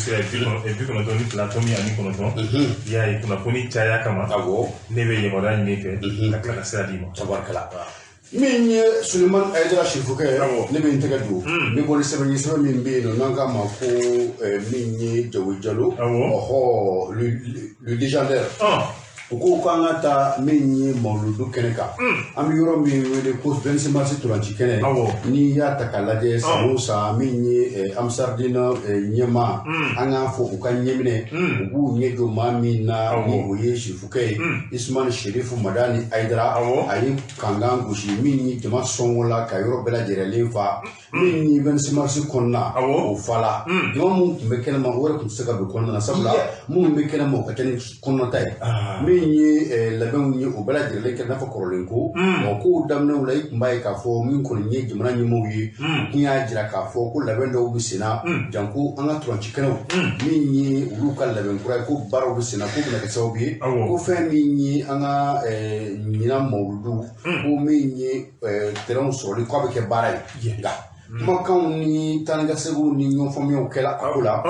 sira ye 92.9. I y'a ye kunnafoni caya kama, ne bɛ yamaruya ɲini i fɛ ka tila ka sira d'i ma. Tabarikala. Min ye Sulemani Ayidara Sirifukɛ, ne bɛ n tɛgɛ don, n bɛ bɔ ni sɛbɛn ye, sɛbɛn min bɛ yen nɔ n'an k'a ma ko min ye Jawo Jalo, ɔhɔ, le légendaire. U ko k'an ka taa min ye mawuludu kɛnɛ kan, an bɛ yɔrɔ min wele ko 26 mars ntolanci kɛnɛ. N'i y'a ta k'a lajɛ, san o san, min ye Ansardine ɲɛmaa, an k'a fɔ u ka ɲɛminɛ, u b'u ɲɛ jɔ maa min na, ni o ye Sirifukɛ ye, Ismail Sherifu Madani Ayidara. A ye kankan gosi, min ye jama sɔngɔ la ka yɔrɔ bɛɛ lajɛlen fa. Min ye 26 mars kɔnɔna, o fa la, jama minnu tun bɛ kɛnɛma, o yɛrɛ tun tɛ se ka don kɔnɔna na, sabula minnu bɛ kɛnɛma, o ka ca ni kɔnɔna ta ye. Min ye labɛnw ye, o bɛɛ lajɛlen kɛ i n'a fɔ kɔrɔlen ko. Ɔ, kow daminɛw la, i tun b'a ye k'a fɔ min kɔni ye jamana ɲɛmɔgɔw ye, u tun y'a jira k'a fɔ ko labɛn dɔw bɛ sen na, janko an ka ntolanci kɛnɛw, min ye olu ka labɛn kura ye, ko baaraw bɛ sen na, k'o bɛna kɛ sababu ye ko fɛn min ye an ka ɲinan mawuludu, ko min ye terrainw sɔrɔli, k'a bɛ kɛ baara ye. Nka kumakanw ni taa ni ka seginw ni ɲɔgɔn faamuyaw kɛla a ko la.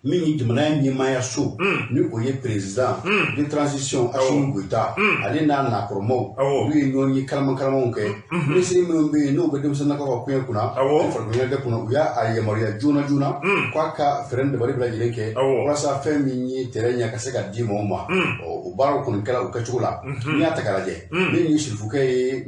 Min ye jamana ɲɛmaaya so, ni o ye président de transition Assimi Goïta, ale n'a nakɔrɔmaw, olu ye ɲɔgɔn ye kalaman kalamanw kɛ. Minisiri minnu bɛ yen, n'o bɛ denmisɛnninakaw ka koɲɛ kunna, farikolo ɲɛnajɛ kunna, u y'a yamaruya joona joona k'a ka fɛɛrɛ ni dabali bɛɛ lajɛlen kɛ walasa fɛn min ye terrain ɲɛ ka se ka di maaw ma. O baaraw kɔni kɛra o kɛcogo la. N'i y'a ta k'a lajɛ, min ye Sirifukɛ ye,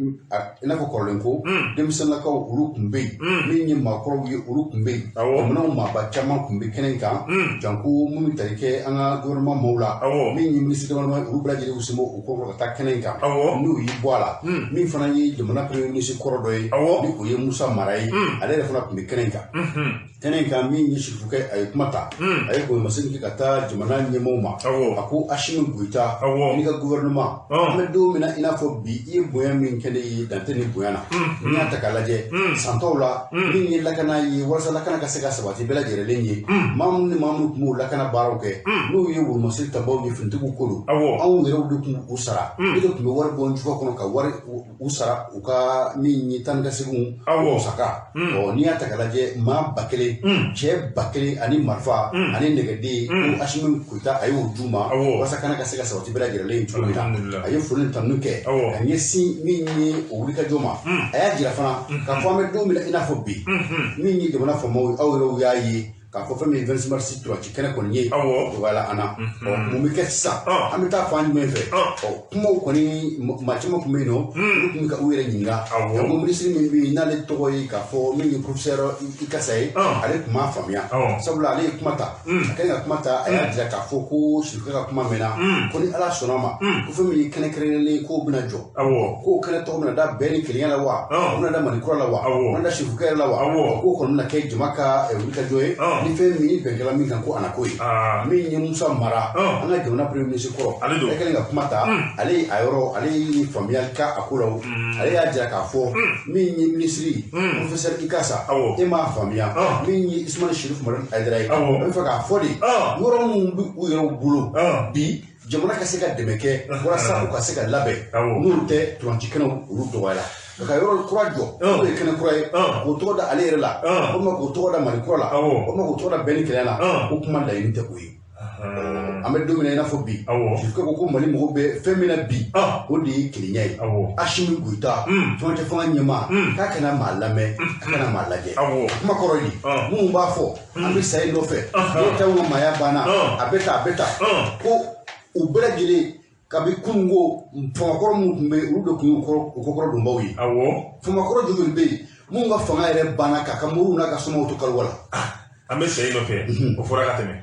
i n'a fɔ kɔrɔlen ko denmisɛnninakaw, olu tun bɛ yen, min ye maakɔrɔw ye, olu tun bɛ yen, jamanaw maaba caman tun bɛ kɛnɛ kan, janko minnu tali kɛ an ka gouvernement maaw la, min ye minisiri gouvernement, olu bɛɛ lajɛlen sen bɔ u kɔrɔ ka taa kɛnɛ in kan. N'u y'i bɔ a la, min fana ye jamana premier ministre kɔrɔ dɔ ye, ni o ye Musa Mara ye, ale yɛrɛ fana tun bɛ kɛnɛ in kan. Kɛnɛ in kan, min ye Sirifukɛ, a ye kuma ta, a ye bonyamasegin kɛ ka taa jamana ɲɛmɔgɔw ma. A ko Assimi Goïta n'i ka gouvernement, an bɛ don min na i n'a fɔ bi, i ye bonya min kɛ ne ye, dan tɛ nin bonya na. N'i y'a ta k'a lajɛ, san tɔw la, min ye lakana ye, walasa lakana ka se ka sabati bɛɛ lajɛlen ye, maa minnu ni maa minnu tun b'o lakana baaraw kɛ, n'o ye wolomasiri tabaw ye, finitigiw ko don, anw yɛrɛw de tun b'u sara. Ne de tun bɛ wari bɔ n jufa kɔnɔ ka wari u sara, u ka min ye taa ni ka seginw musaka. Ɔ, n'i y'a ta k'a lajɛ, maa 1000, cɛ 1000 ani marifa ani nɛgɛden, ko Assimi Goïta a y'o d'u ma walasa kana ka se ka sabati bɛɛ lajɛlen cogo min na. A ye foli ni tanu kɛ ka ɲɛsin min ye o wulikajɔ ma. A y'a jira fana k'a fɔ an bɛ don min na i n'a fɔ bi, min ye jamana faamaw ye, aw yɛrɛw y'a ye k'a fɔ fɛn min ye 26 mars ntolanci kɛnɛ kɔni ye, dɔgɔyala an na. Ɔ, mun bɛ kɛ sisan? An bɛ taa fan jumɛn fɛ? Ɔ, kumaw kɔni, maa caman tun bɛ yen nɔ, olu tun bɛ ka u yɛrɛ ɲininka. Ko minisiri min bɛ yen, n'ale tɔgɔ ye k'a fɔ min ye professeur Ikasa ye, ale tun m'a faamuya, sabula ale ye kuma ta, a kɛlen ka kuma ta, a y'a jira k'a fɔ ko Sirifukɛ ka kuma mɛnna, ko ni Ala sɔnna ma, ko fɛn min ye kɛnɛ kɛrɛnkɛrɛnnen k'o bɛna jɔ, k'o kɛnɛ tɔgɔ bɛna da bɛɛ ni kelenya la wa, o bɛna da Mali kura la wa, o bɛna da Sirifukɛ yɛrɛ la wa, k'o kɔni bɛna kɛ jama ka wulikajɔ ye, ni fɛn min bɛnkɛla min kan, ko a na ko ye. Min ye Musa Mara, an ka jamana premier ministre kɔrɔ, ale kɛlen ka kuma ta, ale ye a yɔrɔ, ale ye faamuyali k'a a ko la. Ale y'a jira k'a fɔ min ye minisiri professeur Ikasa, e m'a faamuya, min ye Ismail Chérif Madani Hayidara ye, an bɛ fɛ k'a fɔ de, yɔrɔ minnu bɛ u yɛrɛw bolo bi, jamana ka se ka dɛmɛ kɛ walasa u ka se ka labɛn, n'o tɛ ntolanci kɛnɛw olu dɔgɔyara. Ka yɔrɔ kura jɔ, n'o ye kɛnɛ kura ye, k'o tɔgɔ da ale yɛrɛ la, walima k'o tɔgɔ da Mali kura la, walima k'o tɔgɔ da bɛn ni kelenya la, ko kuma laɲini tɛ o ye. An bɛ don min na i n'a fɔ bi, Sirifukɛ ko ko Mali mago bɛ fɛn min na bi, o de ye kelenya ye. Assimi Goïta, cɛmancɛ fanga ɲɛmaa, k'a kana maa lamɛn, a kana maa lajɛ. Kuma kɔrɔ ye minnu b'a fɔ an bɛ sa i nɔfɛ, n'e t'anw ka maaya banna, a bɛ tan, a bɛ tan, ko u bɛɛ lajɛlen, kabi kununko famakɔrɔ minnu tun bɛ yen, olu de tun y'u kɔkɔrɔ donbaw ye. Famakɔrɔ joli bɛ yen minnu ka fanga yɛrɛ banna k'a ka moriw n'a ka somaw to kaliwa la? An bɛ sa i nɔfɛ, o fɔra ka tɛmɛ.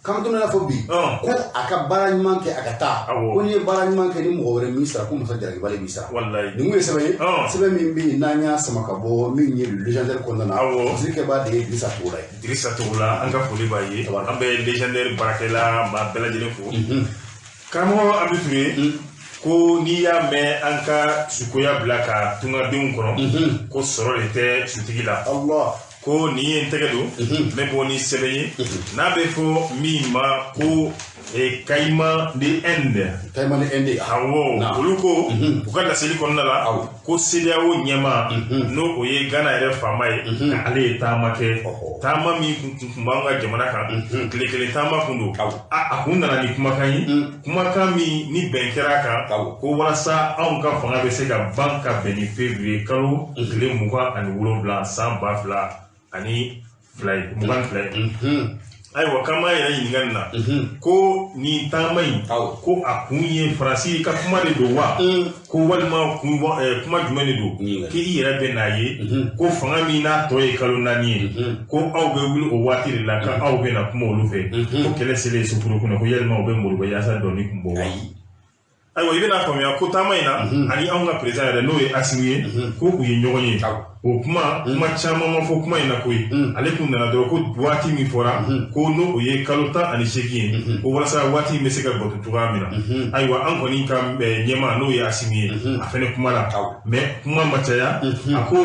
K'an bɛ don min na fɔ bi, ko a ka baara ɲuman kɛ, a ka taa, ko n'i ye baara ɲuman kɛ, ni mɔgɔ wɛrɛ min sara, ko masa jalakibali b'i sara. Nin kun ye sɛbɛn ye, sɛbɛn min bɛ yen n'an y'a sama ka bɔ min ye légendaire kɔnɔna na. Masirikɛ b'a de ye Dirisa Togola ye. Dirisa Togola, an ka foli b'a ye, an bɛ légendaire baarakɛla maa bɛɛ lajɛlen fo. Karamɔgɔ Abi Ture, ko n'i y'a mɛn an ka sukoya bila ka tungadenw kɔnɔ, ko sɔrɔ de tɛ sutigi la. Ko nin ye n tɛgɛ don, n bɛ bɔ ni sɛbɛn ye n'a bɛ fɔ min ma ko Caïman de Inde. Caïman de Inde. Awɔ, olu ko u ka laseli kɔnɔna la ko CEDEAO ɲɛmaa n'o o ye Ghana yɛrɛ faama ye, ale ye taama kɛ, taama min kun b'an ka jamana kan, tile kelen taama kun don. A kun nana ni kumakan ye, kumakan min ni bɛn kɛra a kan ko walasa anw ka fanga bɛ se ka ban ka bɛn ni février kalo tile 27 san 2022 ye. Ayiwa, k'an b'a yɛrɛ ɲininka nin na ko nin taama in, ko a kun ye Faransi ka kuma de don wa, ko walima kuma jumɛn de don, k'i yɛrɛ bɛ n'a ye ko fanga min n'a tɔ ye kalo 4 ye, ko aw bɛ wuli o waati de la k'aw bɛ na kuma olu fɛ, ko kɛlɛ selen soforo kunna, ko yalima u bɛ Moribo yaasa dɔɔni kun bɔ wa? Ayiwa, i bɛna faamuya ko taama in na ani anw ka président yɛrɛ n'o ye Assimi ye, ko u ye ɲɔgɔn ye. O kuma caman ma fɔ kuma in na koyi. Ale kun nana dɔrɔn ko waati min fɔra ko n'o o ye kalo 18 ye, ko walasa waati in bɛ se ka bato cogoya min na. Ayiwa, an kɔni ka ɲɛmaa n'o ye Assimi ye, a fɛnɛ kuma la, mais kuma ma caya. A ko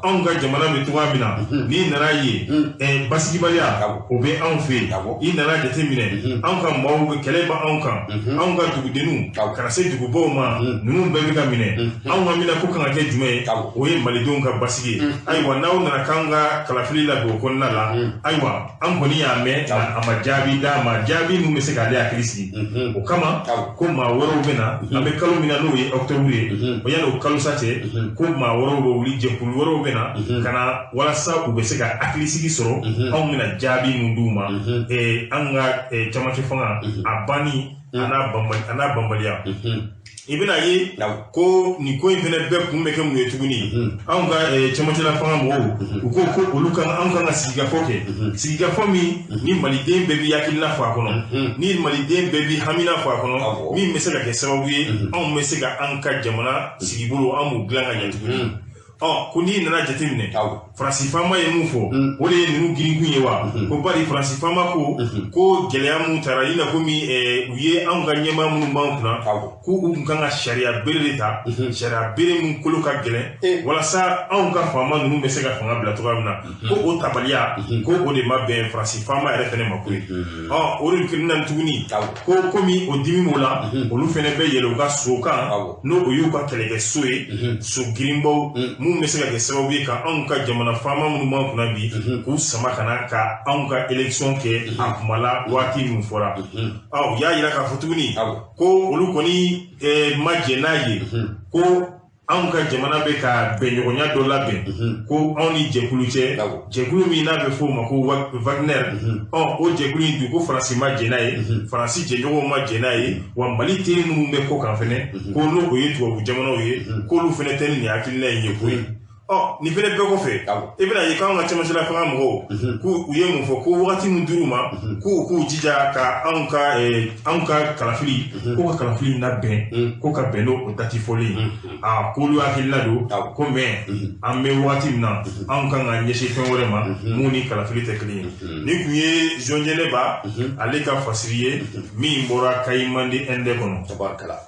anw ka jamana bɛ cogoya min na, n'i nana ye basigibaliya o bɛ anw fɛ yen, i nana jateminɛ anw ka maaw bɛ kɛlɛ bɛ anw kan, anw ka dugudenninw ka na se dugubaw ma, ninnu bɛɛ bɛ ka minɛ, anw ka minɛ ko kan ka kɛ jumɛn ye, o ye malidenw ka basigi. Ayiwa, n'aw nana k'an ka kalafili labɛn o kɔnɔna la, ayiwa, an kɔni y'a mɛn, a ma jaabi d'a ma, jaabi min bɛ se k'ale hakili sigi. O kama ko maa wɛrɛw bɛ na, an bɛ kalo min na n'o ye octobre ye, o yanni o kalo sa cɛ, ko maa wɛrɛw bɛ wuli, jɛkulu wɛrɛw bɛ na ka na walasa u bɛ se ka hakilisigi sɔrɔ, anw bɛna jaabi min d'u ma, an ka camancɛ fanga a banni a n'a banbaliya. I bɛna ye ko nin ko in fɛnɛ bɛɛ kun bɛ kɛ mun ye tuguni, anw ka cɛmancɛla fanga mɔgɔw u ko ko olu kan, anw kan ka sigikafɔ kɛ, sigikafɔ min ni maliden bɛɛ b'i hakilina fɔ a kɔnɔ, ni maliden bɛɛ b'i hamina fɔ a kɔnɔ, min bɛ se ka kɛ sababu ye anw bɛ se ka an ka jamana sigibolo an b'o dilan ka ɲɛ tuguni. Ko n'i nana jateminɛ, Faransi faama ye mun fɔ, o de ye ninnu girinkun ye wa, ko bari Faransi faama ko ko gɛlɛya mun taara i n'a komi u ye anw ka ɲɛmaa minnu b'an kunna, k'u kun kan ka sariya bere de ta, sariya bere min kolo ka gɛlɛn, walasa anw ka faama ninnu bɛ se ka fanga bila cogoya min na, ko o tabaliya ko o de ma bɛn Faransi faama yɛrɛ fɛnɛ ma koyi. O de nana tuguni ko komi o dimi b'o la, olu fɛnɛ bɛ yɛlɛ u ka so kan, n'o o y'u ka kɛlɛkɛso ye, so girinbaw mun bɛ se ka kɛ sababu ye ka anw ka jamana faama minnu b'an kunna bi k'u sama ka na ka anw ka élection kɛ a kuma la waati min fɔra. U y'a yira k'a fɔ tuguni ko olu kɔni ma jɛn n'a ye ko anw ka jamana bɛ ka bɛnɲɔgɔnya dɔ labɛn ko anw ni jɛkulu cɛ, jɛkulu min n'a bɛ f'o ma ko Wagner. O jɛkulu in dun ko Faransi ma jɛn n'a ye, Faransi jɛɲɔgɔnw ma jɛn n'a ye, wa Mali teri minnu bɛ kɔ kan fɛnɛ ko n'o o ye tubabu jamanaw ye, k'olu fɛnɛ tɛ ni nin hakilina in ye koyi. Nin fɛnɛ bɛɛ kɔfɛ, i bɛna ye k'anw ka cɛmancɛla fanga mɔgɔw k'u ye mun fɔ, ko wagati min dir'u ma k'u k'u jija ka anw ka kalafili, ko ka kalafili labɛn, ko ka bɛn n'o dati fɔlen ye. K'olu hakilina don ko mɛ an bɛ wagati min na anw kan ka ɲɛsin fɛn wɛrɛ ma mun ni kalafili tɛ kelen ye. Nin kun ye Zɔnjɛnɛba ale ka fasiri ye min bɔra Caïman de Inde kɔnɔ. Tabarikala.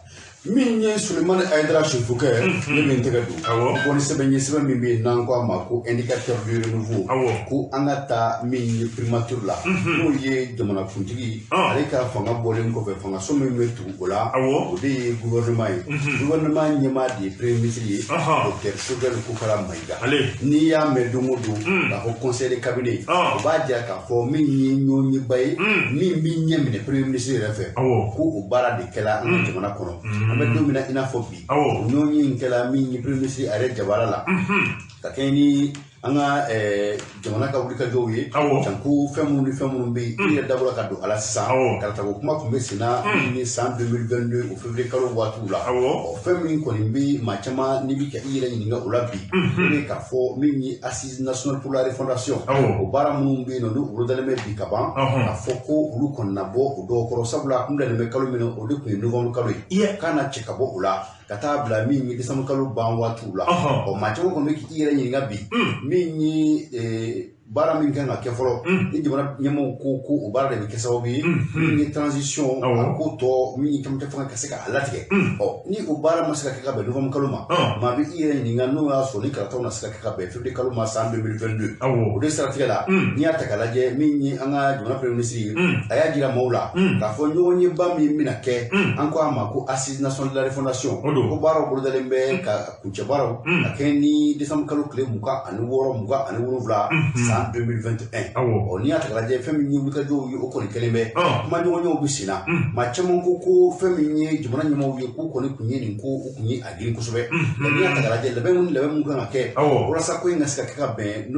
Min ye Sulemani Hayidara Sefukɛ, ne bɛ n tɛgɛ don. Bɔ ni sɛbɛn ye, sɛbɛn min bɛ yen n'an ko a ma ko indicateur du renouveau. Ko an ka taa min ye primature la, n'o ye jamanakuntigi ale ka fanga bɔlen kɔfɛ, fangaso min bɛ tugu o la, o de ye gouvernement ye. Gouvernement ɲɛmaa de ye premier ministre ye, docteur Choguel Kokala Maïga. N'i y'a mɛn don o don k'a fɔ conseil de cabinet, o b'a jira k'a fɔ min ye ɲɔgɔnyeba ye, min b'i ɲɛ minɛ premier ministre yɛrɛ fɛ, ko o baara de kɛla an ka jamana kɔnɔ. An bɛ don min na i n'a fɔ bi, o ɲɔgɔnye in kɛla min ye premier ministre a yɛrɛ jabala la, ka kɛɲɛ ni an ka jamana ka wulikajɔw ye, janko fɛn minnu ni fɛn minnu bɛ yen, i yɛrɛ dabɔra ka don a la sisan. Karatako kuma tun bɛ sen na min ye san 2022 o février kalo waatiw la. Fɛn min kɔni bɛ maa caman n'i bɛ ka i yɛrɛ ɲininka o la bi, o de ye k'a fɔ min ye assise nationale pour la refondation, o baara minnu bɛ yen nɔ n'u bolodalen bɛ bi ka ban, k'a fɔ ko olu kɔni na bɔ o dɔw kɔrɔ, sabula a kun bilalen bɛ kalo min na, o de tun ye novembre kalo ye, k'a na cɛ ka bɔ o la ka taa bila min ye décembre kalo ban waatiw la. Maa caman kɔni bɛ k'i yɛrɛ ɲininka bi min ye Baara min kan ka kɛ fɔlɔ ni jamana ɲɛmɔgɔw ko o baara de bɛ kɛ sababu ye min ye transition a ko tɔ min ye camancɛ fanga ka se ka a latigɛ. Ɔ ni o baara ma se ka kɛ ka bɛn novembre kalo ma, maa bɛ i yɛrɛ ɲininka n'o y'a sɔrɔ ni kalataw na se ka kɛ ka bɛn février kalo ma san 2022. O de siratigɛ la, n'i y'a ta k'a lajɛ, min ye an ka jamana premier ministre ye, a y'a jira maaw la k'a fɔ ɲɔgɔnyeba min bɛna kɛ, an ko a ma ko assise nationale de la refondation, ko baaraw bolodalen bɛ ka kuncɛ baaraw ka kɛ ni décembre kalo tile 26 27 san 2021. Ɔ n'i y'a ta k'a lajɛ, fɛn min ye wulikajɔw ye, o kɔni kɛlen bɛ, kumaɲɔgɔnyaw bɛ sen na. Maa caman ko fɛn min ye jamana ɲɛmɔgɔw ye, k'u kɔni kun ye nin ko, u kun ye a girin kosɛbɛ. N'i y'a ta k'a lajɛ, labɛn ni labɛn mun kan ka kɛ walasa ko in ka se ka kɛ ka bɛn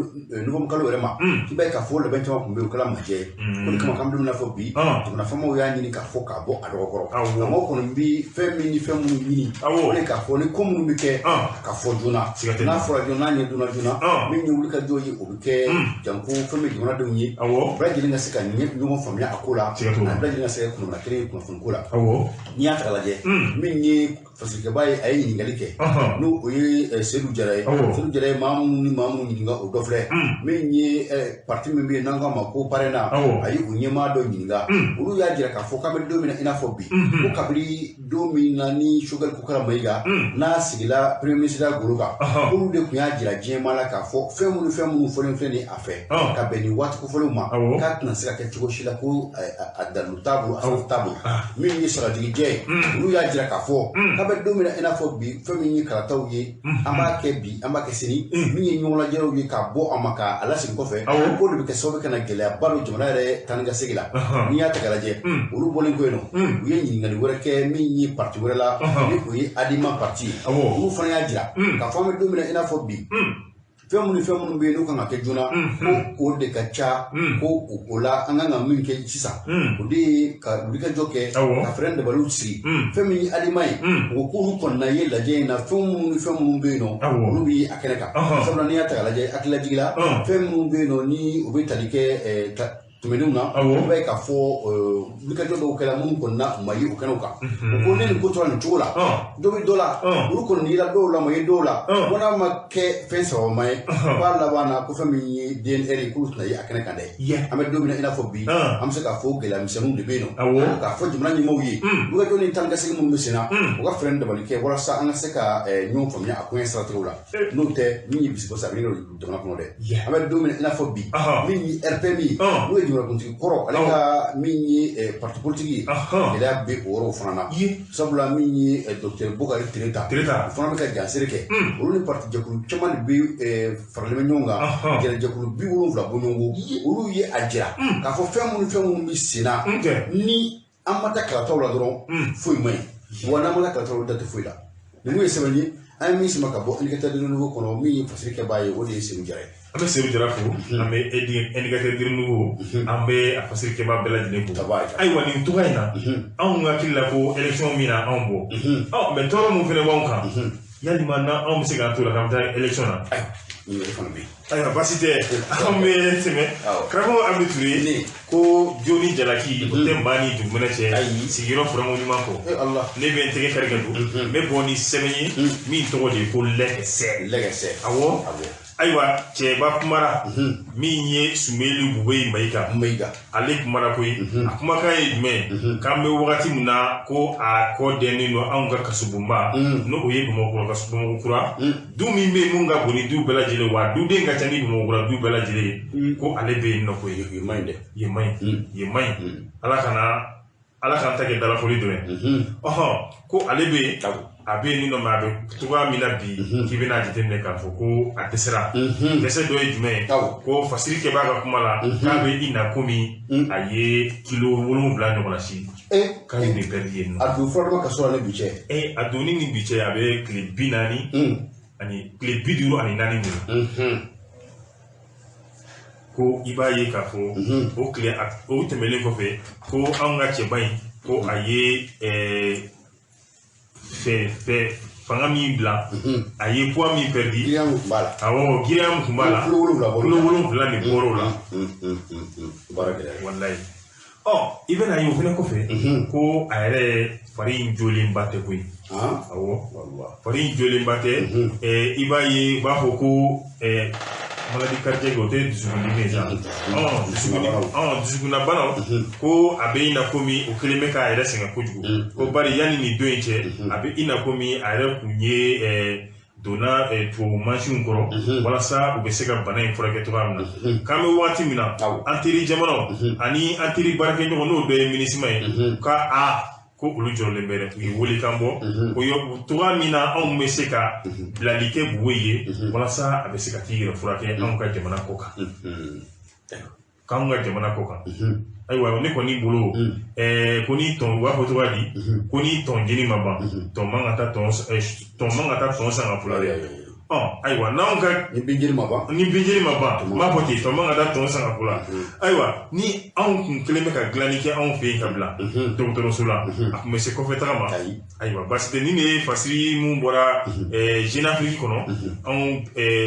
novembre kalo yɛrɛ ma, i b'a ye k'a fɔ labɛn caman tun bɛ yen, o kɛra majɛ ye. O de kama k'an bɛ don min na fɔ bi, jamana faamaw y'a ɲini k'a fɔ k'a bɔ a dɔgɔkɔrɔ. Nka maaw kɔni bɛ fɛn min ni fɛn minnu ɲini, o de k'a fɔ ni ko minnu bɛ kɛ ka fɔ joona, n'a fɔra joona, n'a ɲɛ donna joona, min ye wulikajɔ ye, o bɛ kɛ janko fɛn min jamanadenw ye, bɛɛ lajɛlen ka se ka ɲɔgɔn faamuya a ko la, a bɛɛ lajɛlen ka se ka kunnafoniya kelen ye kunnafoni ko la. N'i y'a ta k'a lajɛ, min ye fasirikɛba ye, a ye ɲininkali kɛ, n'o o ye Seydou Jara ye. Seydou Jara ye maa minnu ni maa minnu ɲininka, o dɔ filɛ. Min ye parti min bɛ yen n'an k'a ma ko PARENA, a ye u ɲɛmaa dɔ ɲininka. Olu y'a jira k'a fɔ k'an bɛ don min na i n'a fɔ bi, ko kabini don min na ni Choguel Kokalla Maïga n'a sigila premier ministre golo kan, olu de tun y'a jira diɲɛmaa la k'a fɔ fɛn minnu fɔlen filɛ nin ye a fɛ ka bɛn nin waati kofɔlenw ma, k'a tɛna se ka kɛ cogo si la, ko a dalilu t'a bolo, a sara t'a bolo. Min ye saratigijɛ ye, olu y'a jira k'a fɔ k'a bɛ don min na i n'a fɔ bi, fɛn min ye kalataw ye, an b'a kɛ bi, an b'a kɛ sini, min ye ɲɔgɔnlajɛw ye k'a bɔ a ma k'a lasegin kɔfɛ, k'o de bɛ kɛ sababu ka na gɛlɛyaba don jamana yɛrɛ taa ni ka segin la. N'i y'a ta k'a lajɛ, olu bɔlen kɔ yen nɔ, u ye ɲininkali wɛrɛ kɛ min ye parti wɛrɛ la, ni o ye ADEMA parti ye. Olu fana y'a jira k'a fɔ an bɛ don min na i n'a fɔ bi, fɛn minnu bɛ yen n'u kan ka kɛ joona, ko o de ka ca, ko o la an kan ka min kɛ sisan, o de ye ka wulikajɔ kɛ ka fɛɛrɛ dabaliw sigi. Fɛn min ye ADEMA ye, o k'olu kɔni na ye lajɛ in na, fɛn minnu ni fɛn minnu bɛ yen nɔ, olu bɛ a kɛnɛ kan. Sabula n'i y'a ta k'a lajɛ, hakililajigin la, fɛn minnu bɛ yen nɔ ni u bɛ tali kɛ tɛmɛnenw na, i b'a ye k'a fɔ wulikajɔ dɔw kɛra minnu kɔni na u ma ye o kɛnɛw kan. U ko ne nin ko tora nin cogo la, dɔ bɛ dɔ la, olu kɔni yera dɔw la, ma ye dɔw la, ko n'a ma kɛ fɛn sabama ye, k'a laban na ko fɛn min ye DNR ye, k'olu tɛna ye a kɛnɛ kan dɛ. An bɛ don min na i n'a fɔ bi, an bɛ se k'a fɔ gɛlɛya misɛnninw de bɛ yen nɔ, k'a fɔ jamana ɲɛmɔgɔw ye, wulikajɔ ni taa ni ka segin minnu bɛ sen na, u ka fɛɛrɛ dabali kɛ walasa an ka se ka ɲɔgɔn faamuya a koɲɛ siratigɛw la. N'o tɛ, min ye bisibasa, a bɛ ɲini jamana kɔnɔ dɛ. An bɛ don min na i n'a fɔ bi, min ye RPM ye, n'o ye jamanakuntigi kɔrɔ, ale ka min ye parti politique ye, gɛlɛya bɛ o yɔrɔw fana na. Sabula min ye docteur Bokari Tereta, o fana bɛ ka jansere kɛ, olu ni parti jɛkulu caman de bɛ faralen bɛ ɲɔgɔn kan, jɛkulu 70 bɔɲɔgɔnko. Olu ye a jira k'a fɔ fɛn minnu bɛ sen na, ni an ma taa kalataw la dɔrɔn, foyi man ɲi, wa n'an ma taa kalataw la, da tɛ foyi la. Ninnu ye sɛbɛn ye, an ye min sama ka bɔ indicateur du renouveau kɔnɔ, min ye fasirikɛbaa ye, o de ye Seydou Jara ye. An bɛ Seydou Jara fo, an bɛ indicateur du renouveau, an bɛ a fasirikɛbaa bɛɛ lajɛlen fo. Ayiwa, nin cogoya in na, anw hakili la ko élection min na anw bɔ, ɔ mɛ tɔɔrɔ min fana b'anw kan, yalima n'anw bɛ se k'an to la k'an bɛ taa élection na? Ayiwa, baasi tɛ, an bɛ tɛmɛ. Karamɔgɔ Amadu Ture, ko jo ni jalaki o tɛ maa ni dugumɛnɛ cɛ, sigiyɔrɔ furanko ɲuman kɔ. Ne bɛ n tɛgɛ kari ka don, n bɛ bɔ ni sɛbɛn ye min tɔgɔ de ye ko lɛkɛsɛ. Lɛkɛsɛ. Awɔ. Ayiwa, cɛba kumara min ye Soumeylou Boubèye Maïga, ale kumara koyi. A kumakan ye jumɛn ye? K'an bɛ wagati min na, ko a kɔ dɛnnen don anw ka kasobonba, n'o ye Bamakɔ kura du min bɛ yen mun ka bon ni du bɛɛ lajɛlen, wa duden ka ca ni Bamakɔ kura du bɛɛ lajɛlen ye, ko ale bɛ yen nɔ koyi. Yen man ɲi dɛ. Yen man ɲi, yen man ɲi. Ala k'an ta kɛ dalafɔli dɔ ye. Ɔhɔn, ko ale bɛ yen, a bɛ yen nɔ, mɛ a bɛ cogoya min na bi, k'i bɛna jateminɛ k'a fɔ ko a dɛsɛra. Dɛsɛ dɔ ye jumɛn ye? Ko fasiri kɛbaa ka kuma la, k'a bɛ i na komi a ye kilo 7 ɲɔgɔnna si. K'a ye nin pɛridi yen nɔ. A don fɔlɔ ka sɔrɔ ni bi cɛ. A donni ni bi cɛ, a bɛ tile 40 ani tile 54 de la. Ko i b'a ye k'a fɔ o tile o tɛmɛnen kɔfɛ, ko anw ka cɛba in, ko a ye fɛ fanga min bila, a ye poids min perdu, giriya min tun b'a la, awɔ, giriya min tun b'a la, kilo 7 de bɔr'o la. Baara gɛlɛyara walayi. Ɔ i bɛna ye o fana kɔfɛ, ko a yɛrɛ fari in jolenba tɛ koyi. Awɔ, fari in jolenba tɛ. I b'a ye u b'a fɔ ko Maladie cardiaque o tɛ dusukundimi ye sa. Dusukunnabanaw ko a bɛ i na komi o kelen bɛ k'a yɛrɛ sɛgɛn kojugu. Ko bari yanni nin don in cɛ, a bɛ i na komi a yɛrɛ kun ye donna tubabu mansinw kɔrɔ walasa u bɛ se ka bana in furakɛ cogoya min na. K'an bɛ waati min na, an teri jamanaw ani an teri baarakɛɲɔgɔn n'o dɔ ye MINUSMA ye, ka ko olu jɔrɔlen bɛ dɛ, u ye welekan bɔ ko cogoya min na anw bɛ se ka bilali kɛ Buwe ye walasa a bɛ se ka t'i yɛrɛ furakɛ anw ka jamana kɔ kan. K'anw ka jamana kɔ kan. Ayiwa, ne kɔni bolo, ko ni tɔn, u b'a fɔ cogoya di, ko ni tɔn jeni ma ban, tɔn man ka taa tɔn san ka fula dɛ. Ayiwa, n'anw ka ni binjiri ma ban, ni binjiri ma ban, n b'a fɔ ten, tɔn man ka taa tɔn san ka fula. Ayiwa, ni anw kun kelen bɛ ka dilanni kɛ anw fɛ yen ka bila dɔgɔtɔrɔso la, a kun bɛ se kɔfɛ taga ma. Ayiwa, basi tɛ, ni de ye fasiri mun bɔra Jeune Afrique kɔnɔ, anw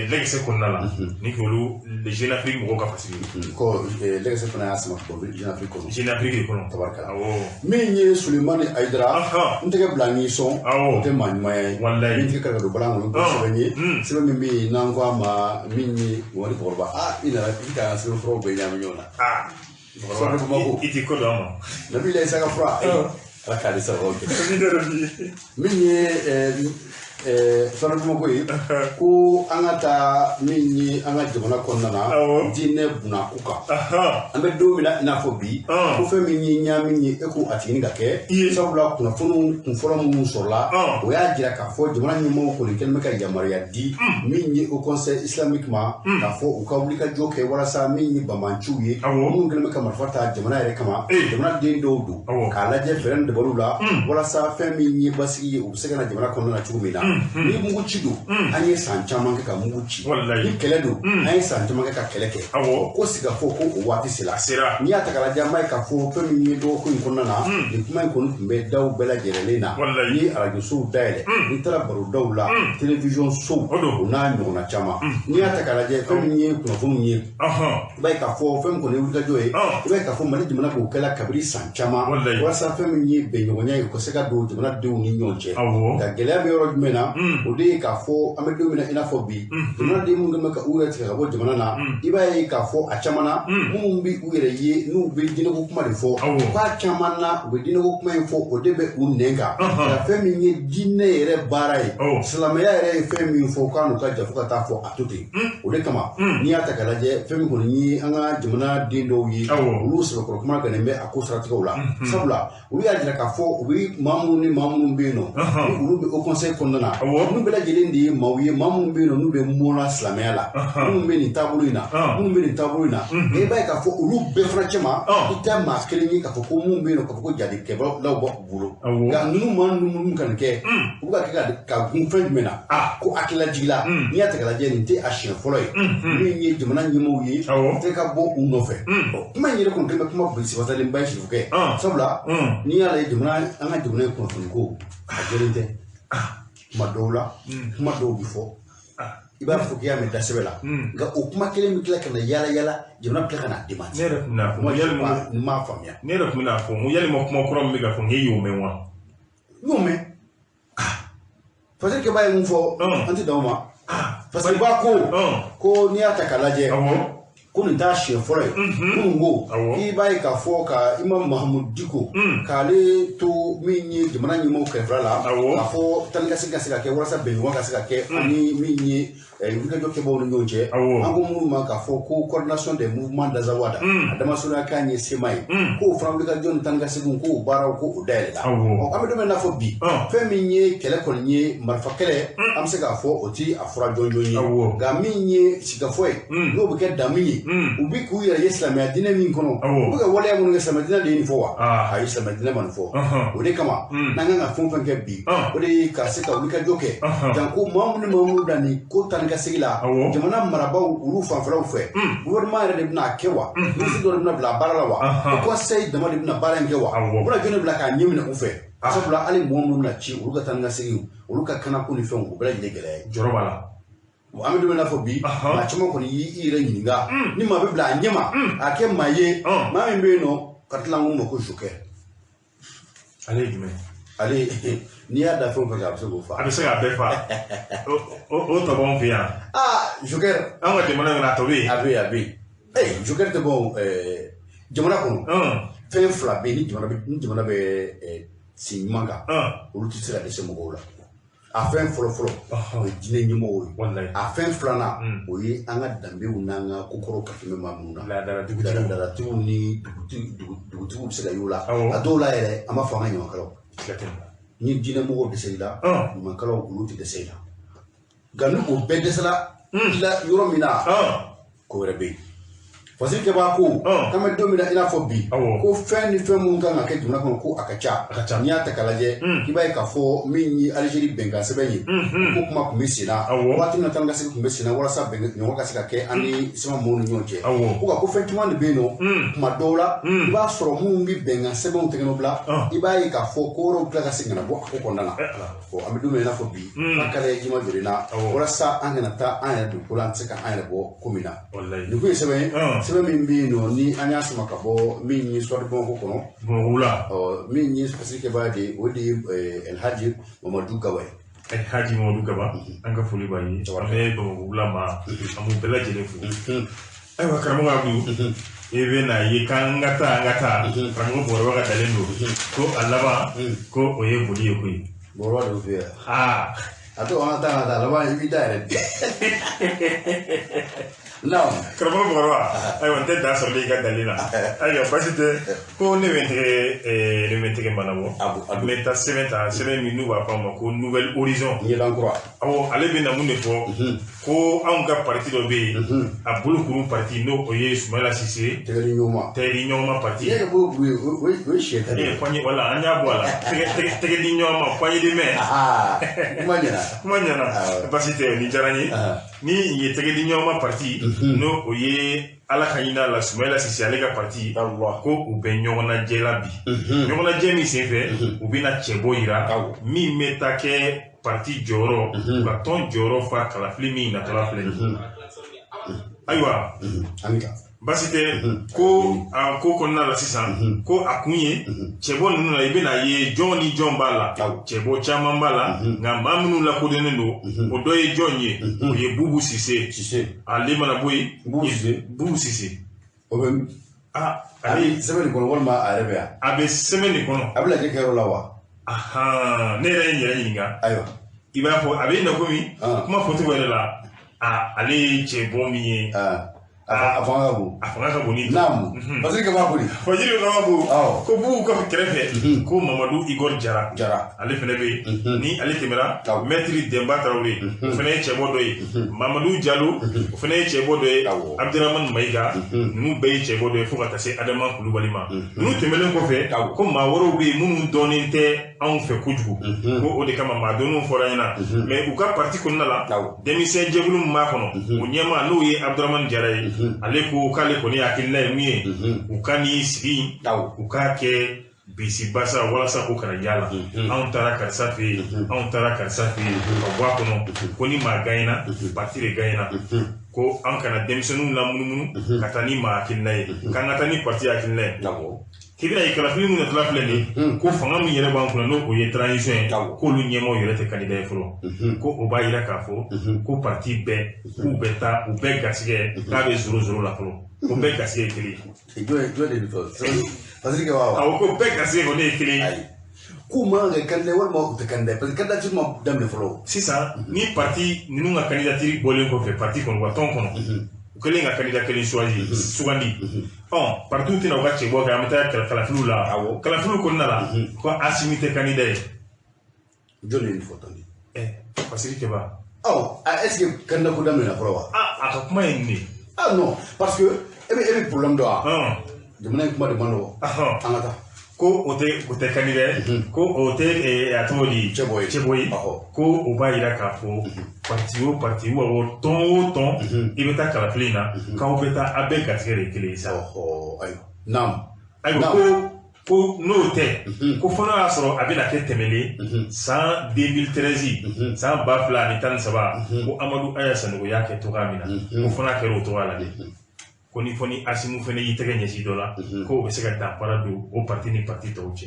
lɛgɛsɛ kɔnɔna la, ni k'olu Jeune Afrique mɔgɔw ka fasiri. Ko lɛgɛsɛ fana y'a sama ka bɔ Jeune Afrique kɔnɔ. Jeune Afrique de kɔnɔ. Tabarikala. Min ye Sulemani Hayidara, n tɛgɛ bila n'i sɔn, o tɛ maa ɲuman ye. Walayi. Min tɛgɛ ka don balan kɔnɔ, ko sɛbɛn ye. Sɛbɛn min bɛ yen n'an ko a ma min ye Mamadu Kɔrɔba, i nana i ka sɛbɛn furaw bɛɛ ɲagami ɲɔgɔn na. Sɔrɔ Bamakɔ. I ti ko dɔn a ma. Nabila Isa ka fura. Ala k'a di sababu kɛ. Min ye Sɔrɔ Bamakɔ ye, ko an ka taa min ye an ka jamana kɔnɔna na, diinɛ bunako kan. An bɛ don min na i n'a fɔ bi, ko fɛn min ye ɲaami ye, e ko a tigi ka kɛ. Sabula kunnafoniw kunfɔlɔ minnu sɔrɔla, o y'a jira k'a fɔ jamana ɲɛmɔgɔw kɔni kɛlen bɛ ka yamaruya di min ye au conseil islamique ma, k'a fɔ u ka wulikajɔ kɛ walasa min ye banbaanciw ye, minnu kɛlen bɛ ka marifa ta jamana yɛrɛ kama, jamana den dɔw don, k'a lajɛ fɛɛrɛ ni dabaliw la, walasa fɛn min ye basigi ye, u bɛ se ka na jamana kɔnɔna na cogo min na. Ni mugu ci don, an ye san caman kɛ ka mugu ci. Ni kɛlɛ don, an ye san caman kɛ ka kɛlɛ kɛ. Ko sigafo ko o waati sera. N'i y'a ta k'a lajɛ, an b'a ye k'a fɔ fɛn min ye dɔgɔkun in kɔnɔna na, nin kuma in kɔni tun bɛ daw bɛɛ lajɛlen na. N'i ye arajosow dayɛlɛ, n'i taara barodaw la, télévision sow, o n'a ɲɔgɔnna caman. N'i y'a ta k'a lajɛ, fɛn min ye kunnafoniw ye, i b'a ye k'a fɔ fɛn min kɔni ye wulikajɔ ye, i b'a ye k'a fɔ Mali jamana b'o kɛla kabini san caman, walasa fɛn min ye bɛnɲɔgɔnya ye, u ka se ka don jamanadenw ni ɲɔgɔn cɛ. Nka gɛlɛya bɛ yɔrɔ jumɛn na? O de ye k'a fɔ an bɛ don min na i n'a fɔ bi, jamanaden minnu bɛ ka u yɛrɛ tigɛ ka bɔ jamana na, i b'a ye k'a fɔ a caman na, minnu bɛ u yɛrɛ ye n'u bɛ diinɛko kuma de fɔ, k'a caman na u bɛ diinɛko kuma in fɔ, o de bɛ u nɛn kan. Nka fɛn min ye diinɛ yɛrɛ baara ye, silamɛya yɛrɛ ye fɛn min fɔ k'a n'u ka ja fo ka taa fɔ a to ten. O de kama n'i y'a ta k'a lajɛ, fɛn min kɔni ye an ka jamana den dɔw ye, olu sɛbɛkɔrɔ kuma gɛlɛn bɛ a ko siratigɛw la. Sabula olu y'a jira k'a fɔ u bɛ maa minnu ni maa minnu bɛ yen nɔ, ni olu bɛ o conseil kɔnɔna na, ninnu bɛɛ lajɛlen de ye maaw ye, maa minnu bɛ yen nɔ n'u bɛ mɔnna silamɛya la, minnu bɛ nin taabolo in na, minnu bɛ nin taabolo in na. I b'a ye k'a fɔ olu bɛɛ fana cɛma, i tɛ maa kelen ye k'a fɔ ko mun bɛ yen nɔ k'a fɔ ko jatikɛlaw bɔ u bolo. Nka ninnu maa ninnu minnu ka nin kɛ, u bɛ ka kɛ ka gun fɛn jumɛn na, ko hakililajigin la. N'i y'a ta k'a lajɛ, nin tɛ a siɲɛ fɔlɔ ye min ye jamana ɲɛmɔgɔw ye tɛ ka bɔ u nɔfɛ. Kuma in yɛrɛ kɔni kɛlen bɛ kuma bilisiwasalenba ye sifokɛ. Sabula n'i y'a lajɛ jamana, an ka jamana in kunnafoni ko a jɛlen tɛ. Kuma dɔw la, kuma dɔw bɛ fɔ, i b'a fɔ k'i y'a mɛn dasɛbɛ la, nka o kuma kelen bɛ tila ka na yala yala, jamana bɛ tila ka na démenti. Ne yɛrɛ tun bɛna fɔ, yalima n m'a faamuya. Ne yɛrɛ tun bɛna fɔ, n ko yalima kuma kura min bɛ ka fɔ, n k'e y'o mɛn wa? N y'o mɛn. Fasiri Keba ye mun fɔ, an tɛ dan o ma. Parce que ba ko n'i y'a ta k'a lajɛ, ko nin t'a siɲɛ fɔlɔ ye. Kunun ko k'i b'a ye k'a fɔ ka Imam Mahamudu Diko k'ale to min ye jamana ɲɛmɔgɔw kɛrɛfɛla la, k'a fɔ taa ni ka segin ka se ka kɛ walasa bɛnɲɔgɔn ka se ka kɛ ani min ye wulikajɔ kɛbaaw ni ɲɔgɔn cɛ. An ko minnu ma k'a fɔ ko coordination des mouvements d'Azawad, a damasɔrɔya k'a ye sema ye, k'o fana wulikajɔ ni taa ni ka segin k'o baaraw ko o dayɛlɛla. An bɛ don min na fɔ bi, fɛn min ye kɛlɛ kɔni ye, marifa kɛlɛ, an bɛ se k'a fɔ o ti a fura jɔnjɔn ye. Nka min ye sigikafɔ ye, n'o bɛ kɛ damin ye, u bɛ k'u yɛrɛ ye silamɛya diinɛ min kɔnɔ, u bɛ ka waleya minnu kɛ, silamɛ diinɛ de ye nin fɔ wa? Ayi, silamɛ diinɛ ma nin fɔ. O de kama n'an kan ka fɛn o fɛn kɛ bi, o de ye ka se ka wulikajɔ kɛ, janko maa minnu ni maa minnu bila nin ko taa ni ka segin la, jamana marabaaw olu fanfɛlaw fɛ, gouvernement yɛrɛ de bɛna a kɛ wa? Ministre dɔ de bɛna bila baara la wa? O conseil dama de bɛna baara in kɛ wa? U bɛna jɔn de bila k'a ɲɛ minɛ u fɛ? Sabula hali mɔgɔ minnu bɛna ci, olu ka taa ni ka segin, olu ka kanako ni fɛnw, o bɛɛ lajɛlen gɛlɛya ye. Jɔrɔ b'a la. An bɛ don min na fɔ bi, maa caman kɔni y'i yɛrɛ ɲininka, ni maa bɛ bila a ɲɛ ma, a kɛ maa ye, maa min bɛ yen nɔ ka tila an ko ma ko joker. Ale ye jumɛn? Ale n'i y'a da fɛn o fɛn kan, a bɛ se k'o fa. A bɛ se k'a bɛɛ fa. O tɔ b'anw fɛ yan. Aa, Joker. An ka jamana in kɔnɔ, a tɔ bɛ yen. A bɛ yen, a bɛ yen. Ee, Joker tɛ bɔ jamana kɔnɔ. Fɛn fila bɛ yen, ni jamana bɛ sen ɲuman kan, olu tɛ se ka dɛsɛ mɔgɔw la. A fɛn fɔlɔ fɔlɔ, o ye diinɛ ɲɛmɔgɔw ye. A fɛn filanan, o ye an ka danbew n'an ka kokɔrɔw ka tɛmɛ maa minnu na. Laadalatigiw. Laadalatigiw ni dugutigiw bɛ se ka y'o la. A dɔw la yɛrɛ, an b'a fɔ an ka ɲamakalaw. Ni diinɛ mɔgɔw dɛsɛ i la, ɲamakalaw olu tɛ dɛsɛ i la. Nka ni o bɛɛ dɛsɛra i la yɔrɔ min na, ko wɛrɛ bɛ yen. Fasiri kɛbaa ko k'an bɛ don min na i n'a fɔ bi, ko fɛn ni fɛn minnu kan ka kɛ jamana kɔnɔ, ko a ka ca. N'i y'a ta k'a lajɛ, i b'a ye k'a fɔ min ye Alizeri bɛnkan sɛbɛn ye, ko kuma tun bɛ sen na waati min na, taa ni ka segin tun bɛ sen na walasa bɛn ɲɔgɔn ka se ka kɛ an ni sɛbɛn mɔgɔw ni ɲɔgɔn cɛ. Ko nka ko fɛn caman de bɛ yen nɔ, tuma dɔw la i b'a sɔrɔ minnu bɛ bɛnkan sɛbɛnw tɛgɛnɔ bila, i b'a ye k'a fɔ ko wɛrɛw tila ka segin ka na bɔ a ko kɔnɔna na. Bon, an bɛ don min na i n'a fɔ bi, an kɛra jima joli na walasa an kana taa an yɛrɛ don ko la, an tɛ se ka an yɛrɛ bɔ ko min na. Nin kun ye sɛbɛn ye, sɛbɛn min bɛ yen nɔ ni an y'a sama ka bɔ min ye Soir de Bamako kɔnɔ. Bamakɔ la. Ɔ, min ye fasiri kɛbaga de ye, o de ye Elhaji Mamadu Gaba ye. Elhaji Mamadu Gaba, an ka foli b'a ye. An bɛ Bamakɔ la ma, an b'u bɛɛ lajɛlen fo. Ayiwa, karamɔgɔ Abudu, i bɛ na ye k'an ka taa, an ka taa karamɔgɔ Bɔrɔba ka dalen don ko a laban ko o ye boli ye koyi. Bɔrɔba de fɛ yan. Aa. A to an ka taa, an ka taa, laban i b'i da yɛrɛ. Naam. Karamɔgɔ Bɔrɔba, ayiwa, n tɛ da sɔrɔli i ka dalen na. Ayiwa, basi tɛ, ko ne bɛ n tɛgɛ, ne bɛ n tɛgɛ manabɔ. N bɛ taa sɛbɛn ta, sɛbɛn min n'u b'a fɔ a ma ko Nouvel Horizon. Ɲɛdan kura. Awɔ, ale bɛ na mun de fɔ? Ko anw ka parti dɔ bɛ yen, a bolokuru parti, n'o o ye Sumayila Sise. Tɛgɛ di ɲɔgɔn ma. Tɛgɛ di ɲɔgɔn ma parti. I yɛrɛ bolokuru ye, o ye sɛ ta de ye. Poignée, wala an y'a bɔ a la. Tɛgɛ di ɲɔgɔn ma, poignée de main. Kuma ɲɛna. Kuma ɲɛna. Basi tɛ, nin diyara n ye. Ni nin ye tɛgɛ di ɲɔgɔn ma parti, n'o o ye Ala ka ɲin'a la Sumayila Sise ale ka parti, ko u bɛ ɲɔgɔnnajɛ la bi. Ɲɔgɔnnajɛ min senfɛ, u bɛna cɛbɔ yira min bɛ taa kɛ parti jɔyɔrɔ, u ka tɔn jɔyɔrɔ fa kalafili min natɔla filɛ nin ye. Ayiwa, basi tɛ, ko a ko kɔnɔna la sisan, ko a kun ye cɛbɔ ninnu na, i bɛna ye jɔn ni jɔn b'a la. Cɛbɔ caman b'a la, nka maa minnu lakodɔnnen don, o dɔ ye jɔn ye? O ye Bubu Sise. Sise. Ale mana bɔ yen. Bubu Sise. Bubu Sise. O bɛ aa. A bɛ sɛbɛn nin kɔnɔ walima a yɛrɛ bɛ yan? A bɛ sɛbɛn nin kɔnɔ. A bɛ lajɛ kɛyɔrɔ la wa? Ahan, ne yɛrɛ ye n yɛrɛ ɲininka. Ayiwa. I b'a fɔ a bɛ na komi kuma fɔcogo yɛrɛ la, a ale ye cɛbɔ min ye. A fanga ka bon. A fanga ka bon ni. Naamu. Fasiri kaba ko di? Fasiri kaba ko. Ko Bubu ka kɛrɛfɛ, ko Mamadu Igor Jara. Jara. Ale fɛnɛ bɛ yen. Ni ale tɛmɛna, Maître Denba Tarawele, o fɛnɛ ye cɛbɔ dɔ ye. Mamadu Jalo, o fɛnɛ ye cɛbɔ dɔ ye. Abdramane Mayiga, ninnu bɛɛ ye cɛbɔ dɔ ye fo ka taa se Adama Kulubali ma. Ninnu tɛmɛnen kɔfɛ, ko maa wɛrɛw bɛ yen minnu dɔnnen tɛ anw fɛ kojugu. Ko o de kama maa dɔnniw fɔra an ɲɛna. Mais u ka parti kɔnɔna la, denmisɛn jɛkulu min b'a kɔnɔ, o ɲɛmaa n'o ye Abdramane Jara ye. Ale ko k'ale kɔni hakilina ye min ye, u ka n'i sigi, u k'a kɛ bisi basa walasa ko kana yala anw taara karisa fɛ yen, anw taara karisa fɛ yen, ka bɔ a kɔnɔ ko ni maa gagnera, parti de gagnera. Ko an kana denmisɛnninw lamunumunu ka taa ni maa hakilina ye, k'an ka taa ni parti hakilina ye. K'i bɛna ye kalafili min natɔla filɛ nin ye, ko fanga min yɛrɛ b'an kunna, n'o o ye transition ye, k'olu ɲɛmaaw yɛrɛ tɛ candidat ye fɔlɔ. Ko o b'a yira k'a fɔ ko parti bɛɛ k'u bɛ taa, u bɛɛ garisɛgɛ k'a bɛ zéro zéro la fɔlɔ, ko bɛɛ garisɛgɛ ye kelen ye. Jɔn de bɛ fɔ Fasiri kɛ wa? Awɔ, ko bɛɛ garisɛgɛ kɔni ye kelen ye. K'u man kan kɛ candidat walima u tɛ candidat, parce que candidature ma daminɛ fɔlɔ. Sisan ni parti ninnu ka candidature bɔlen kɔfɛ parti kɔnɔ, u ka tɔn kɔnɔ, u kɛlen ka candidat kelen choisi sugandi, ɔ parti tɛna u ka cɛbɔ kɛ, an bɛ taa kalafiliw la. Kalafiliw kɔnɔna la, ko Asimi tɛ candidat ye. Jɔn de ye nin fɔ tan de? Fasiri Keba. Ɔ, est ce que candidat ko daminɛna fɔlɔ wa? A ka kuma ye nin de ye. Ah non, parce que e bɛ problème dɔn wa? Jamana in kuma de man nɔgɔn. An ka taa. Ko o tɛ candidat ye, ko o tɛ, a tɔgɔ di? Cɛbɔ ye. Cɛbɔ ye. Ko o b'a yira k'a fɔ parti o parti wa o tɔn o tɔn, i bɛ taa kalafili in na, k'aw bɛ taa, aw bɛɛ garisɛgɛ de ye kelen ye sa. Ayiwa, naamu. Ayiwa, ko n'o tɛ, ko fo n'a y'a sɔrɔ a bɛna kɛ tɛmɛlen san 2013, san 2013, ko Amadu Aya Sanogo y'a kɛ cogoya min na, ko fo n'a kɛra o cogoya la dɛ. Ko ni fɔ ni Asimu fɛnɛ y'i tɛgɛ ɲɛsin dɔ la, ko o bɛ se ka danfara don o parti ni parti tɔw cɛ.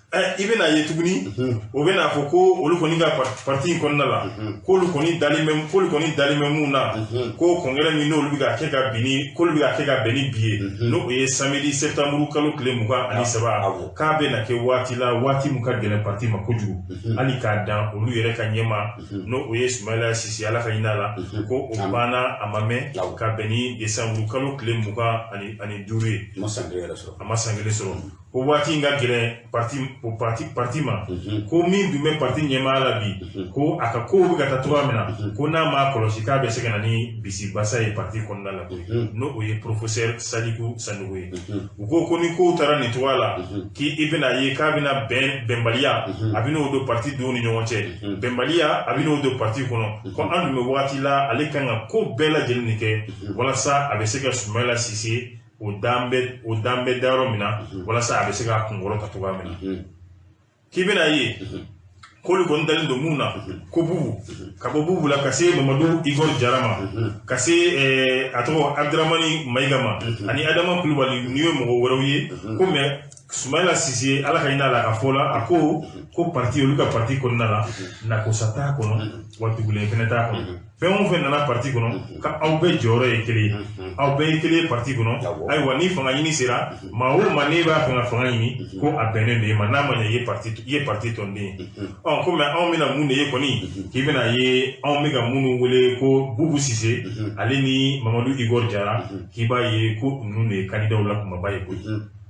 I bɛna ye tuguni o bɛna fɔ ko olu kɔni ka parti in kɔnɔna la k'olu kɔni dalen bɛ mun na ko congrès min n'olu bɛ ka kɛ ka bin ni k'olu bɛ ka kɛ ka bɛn ni bi ye n'o o ye samedi septembre kalo tile 23 k'a bɛna kɛ waati la waati min ka gɛlɛn parti ma kojugu hali k'a dan olu yɛrɛ ka ɲɛma n'o o ye Sumayila Sise Ala ka hinɛ a la ko o banna a ma mɛn ka bɛn ni décembre kalo tile 25 ye a ma san kelen sɔrɔ ko waati in ka gɛlɛn parti ma ko min dun bɛ parti ɲɛmaaya la bi ko a ka kow bɛ ka taa cogoya min na ko n'a m'a kɔlɔsi k'a bɛ se ka na ni bisibasa ye parti kɔnɔna la n'o o ye professeur Saliku Sanogo ye u ko ni kow taara nin cogoya la k'i bɛna ye k'a bɛna bɛnbaliya a bɛn'o don parti denw ni ɲɔgɔn cɛ bɛnbaliya a bɛn'o don parti kɔnɔ ko an dun bɛ waati la ale kan ka ko bɛɛ lajɛlen de kɛ walasa a bɛ se ka Sumayila Sise o dan bɛ da yɔrɔ min na walasa a bɛ se k'a kunkɔrɔ ta cogoya min na k'i bɛna ye k'olu kɔni dalen don mun na ko Bubu ka bɔ Bubu la ka se Mamadu Igor Jara ma ka se a tɔgɔ Abdramani Mayiga ma ani Adama Kulubali n'i ye mɔgɔ wɛrɛw ye ko mɛ Sumayila Sise Ala ka hinɛ a la a ka fɔ la a ko parti olu ka parti kɔnɔna la nakosa t'a kɔnɔ wa dugulen fɛnɛ t'a kɔnɔ fɛn o fɛn nana parti kɔnɔ ka aw bɛɛ jɔyɔrɔ ye kelen ye aw bɛɛ ye kelen ye parti kɔnɔ ayiwa ni fanga ɲini sera maa o maa n'e b'a fɛ ka fanga ɲini ko a bɛnnen don e ma n'a ma ɲɛ i ye parti tɔnden ye ɔ ko mɛ anw bɛna mun de ye kɔni k'i bɛna ye anw bɛ ka minnu wele ko Bubu Sise ale ni Mamadu Igor Jara k'i b'a ye ko ninnu de ye candidatw la kumaba ye koyi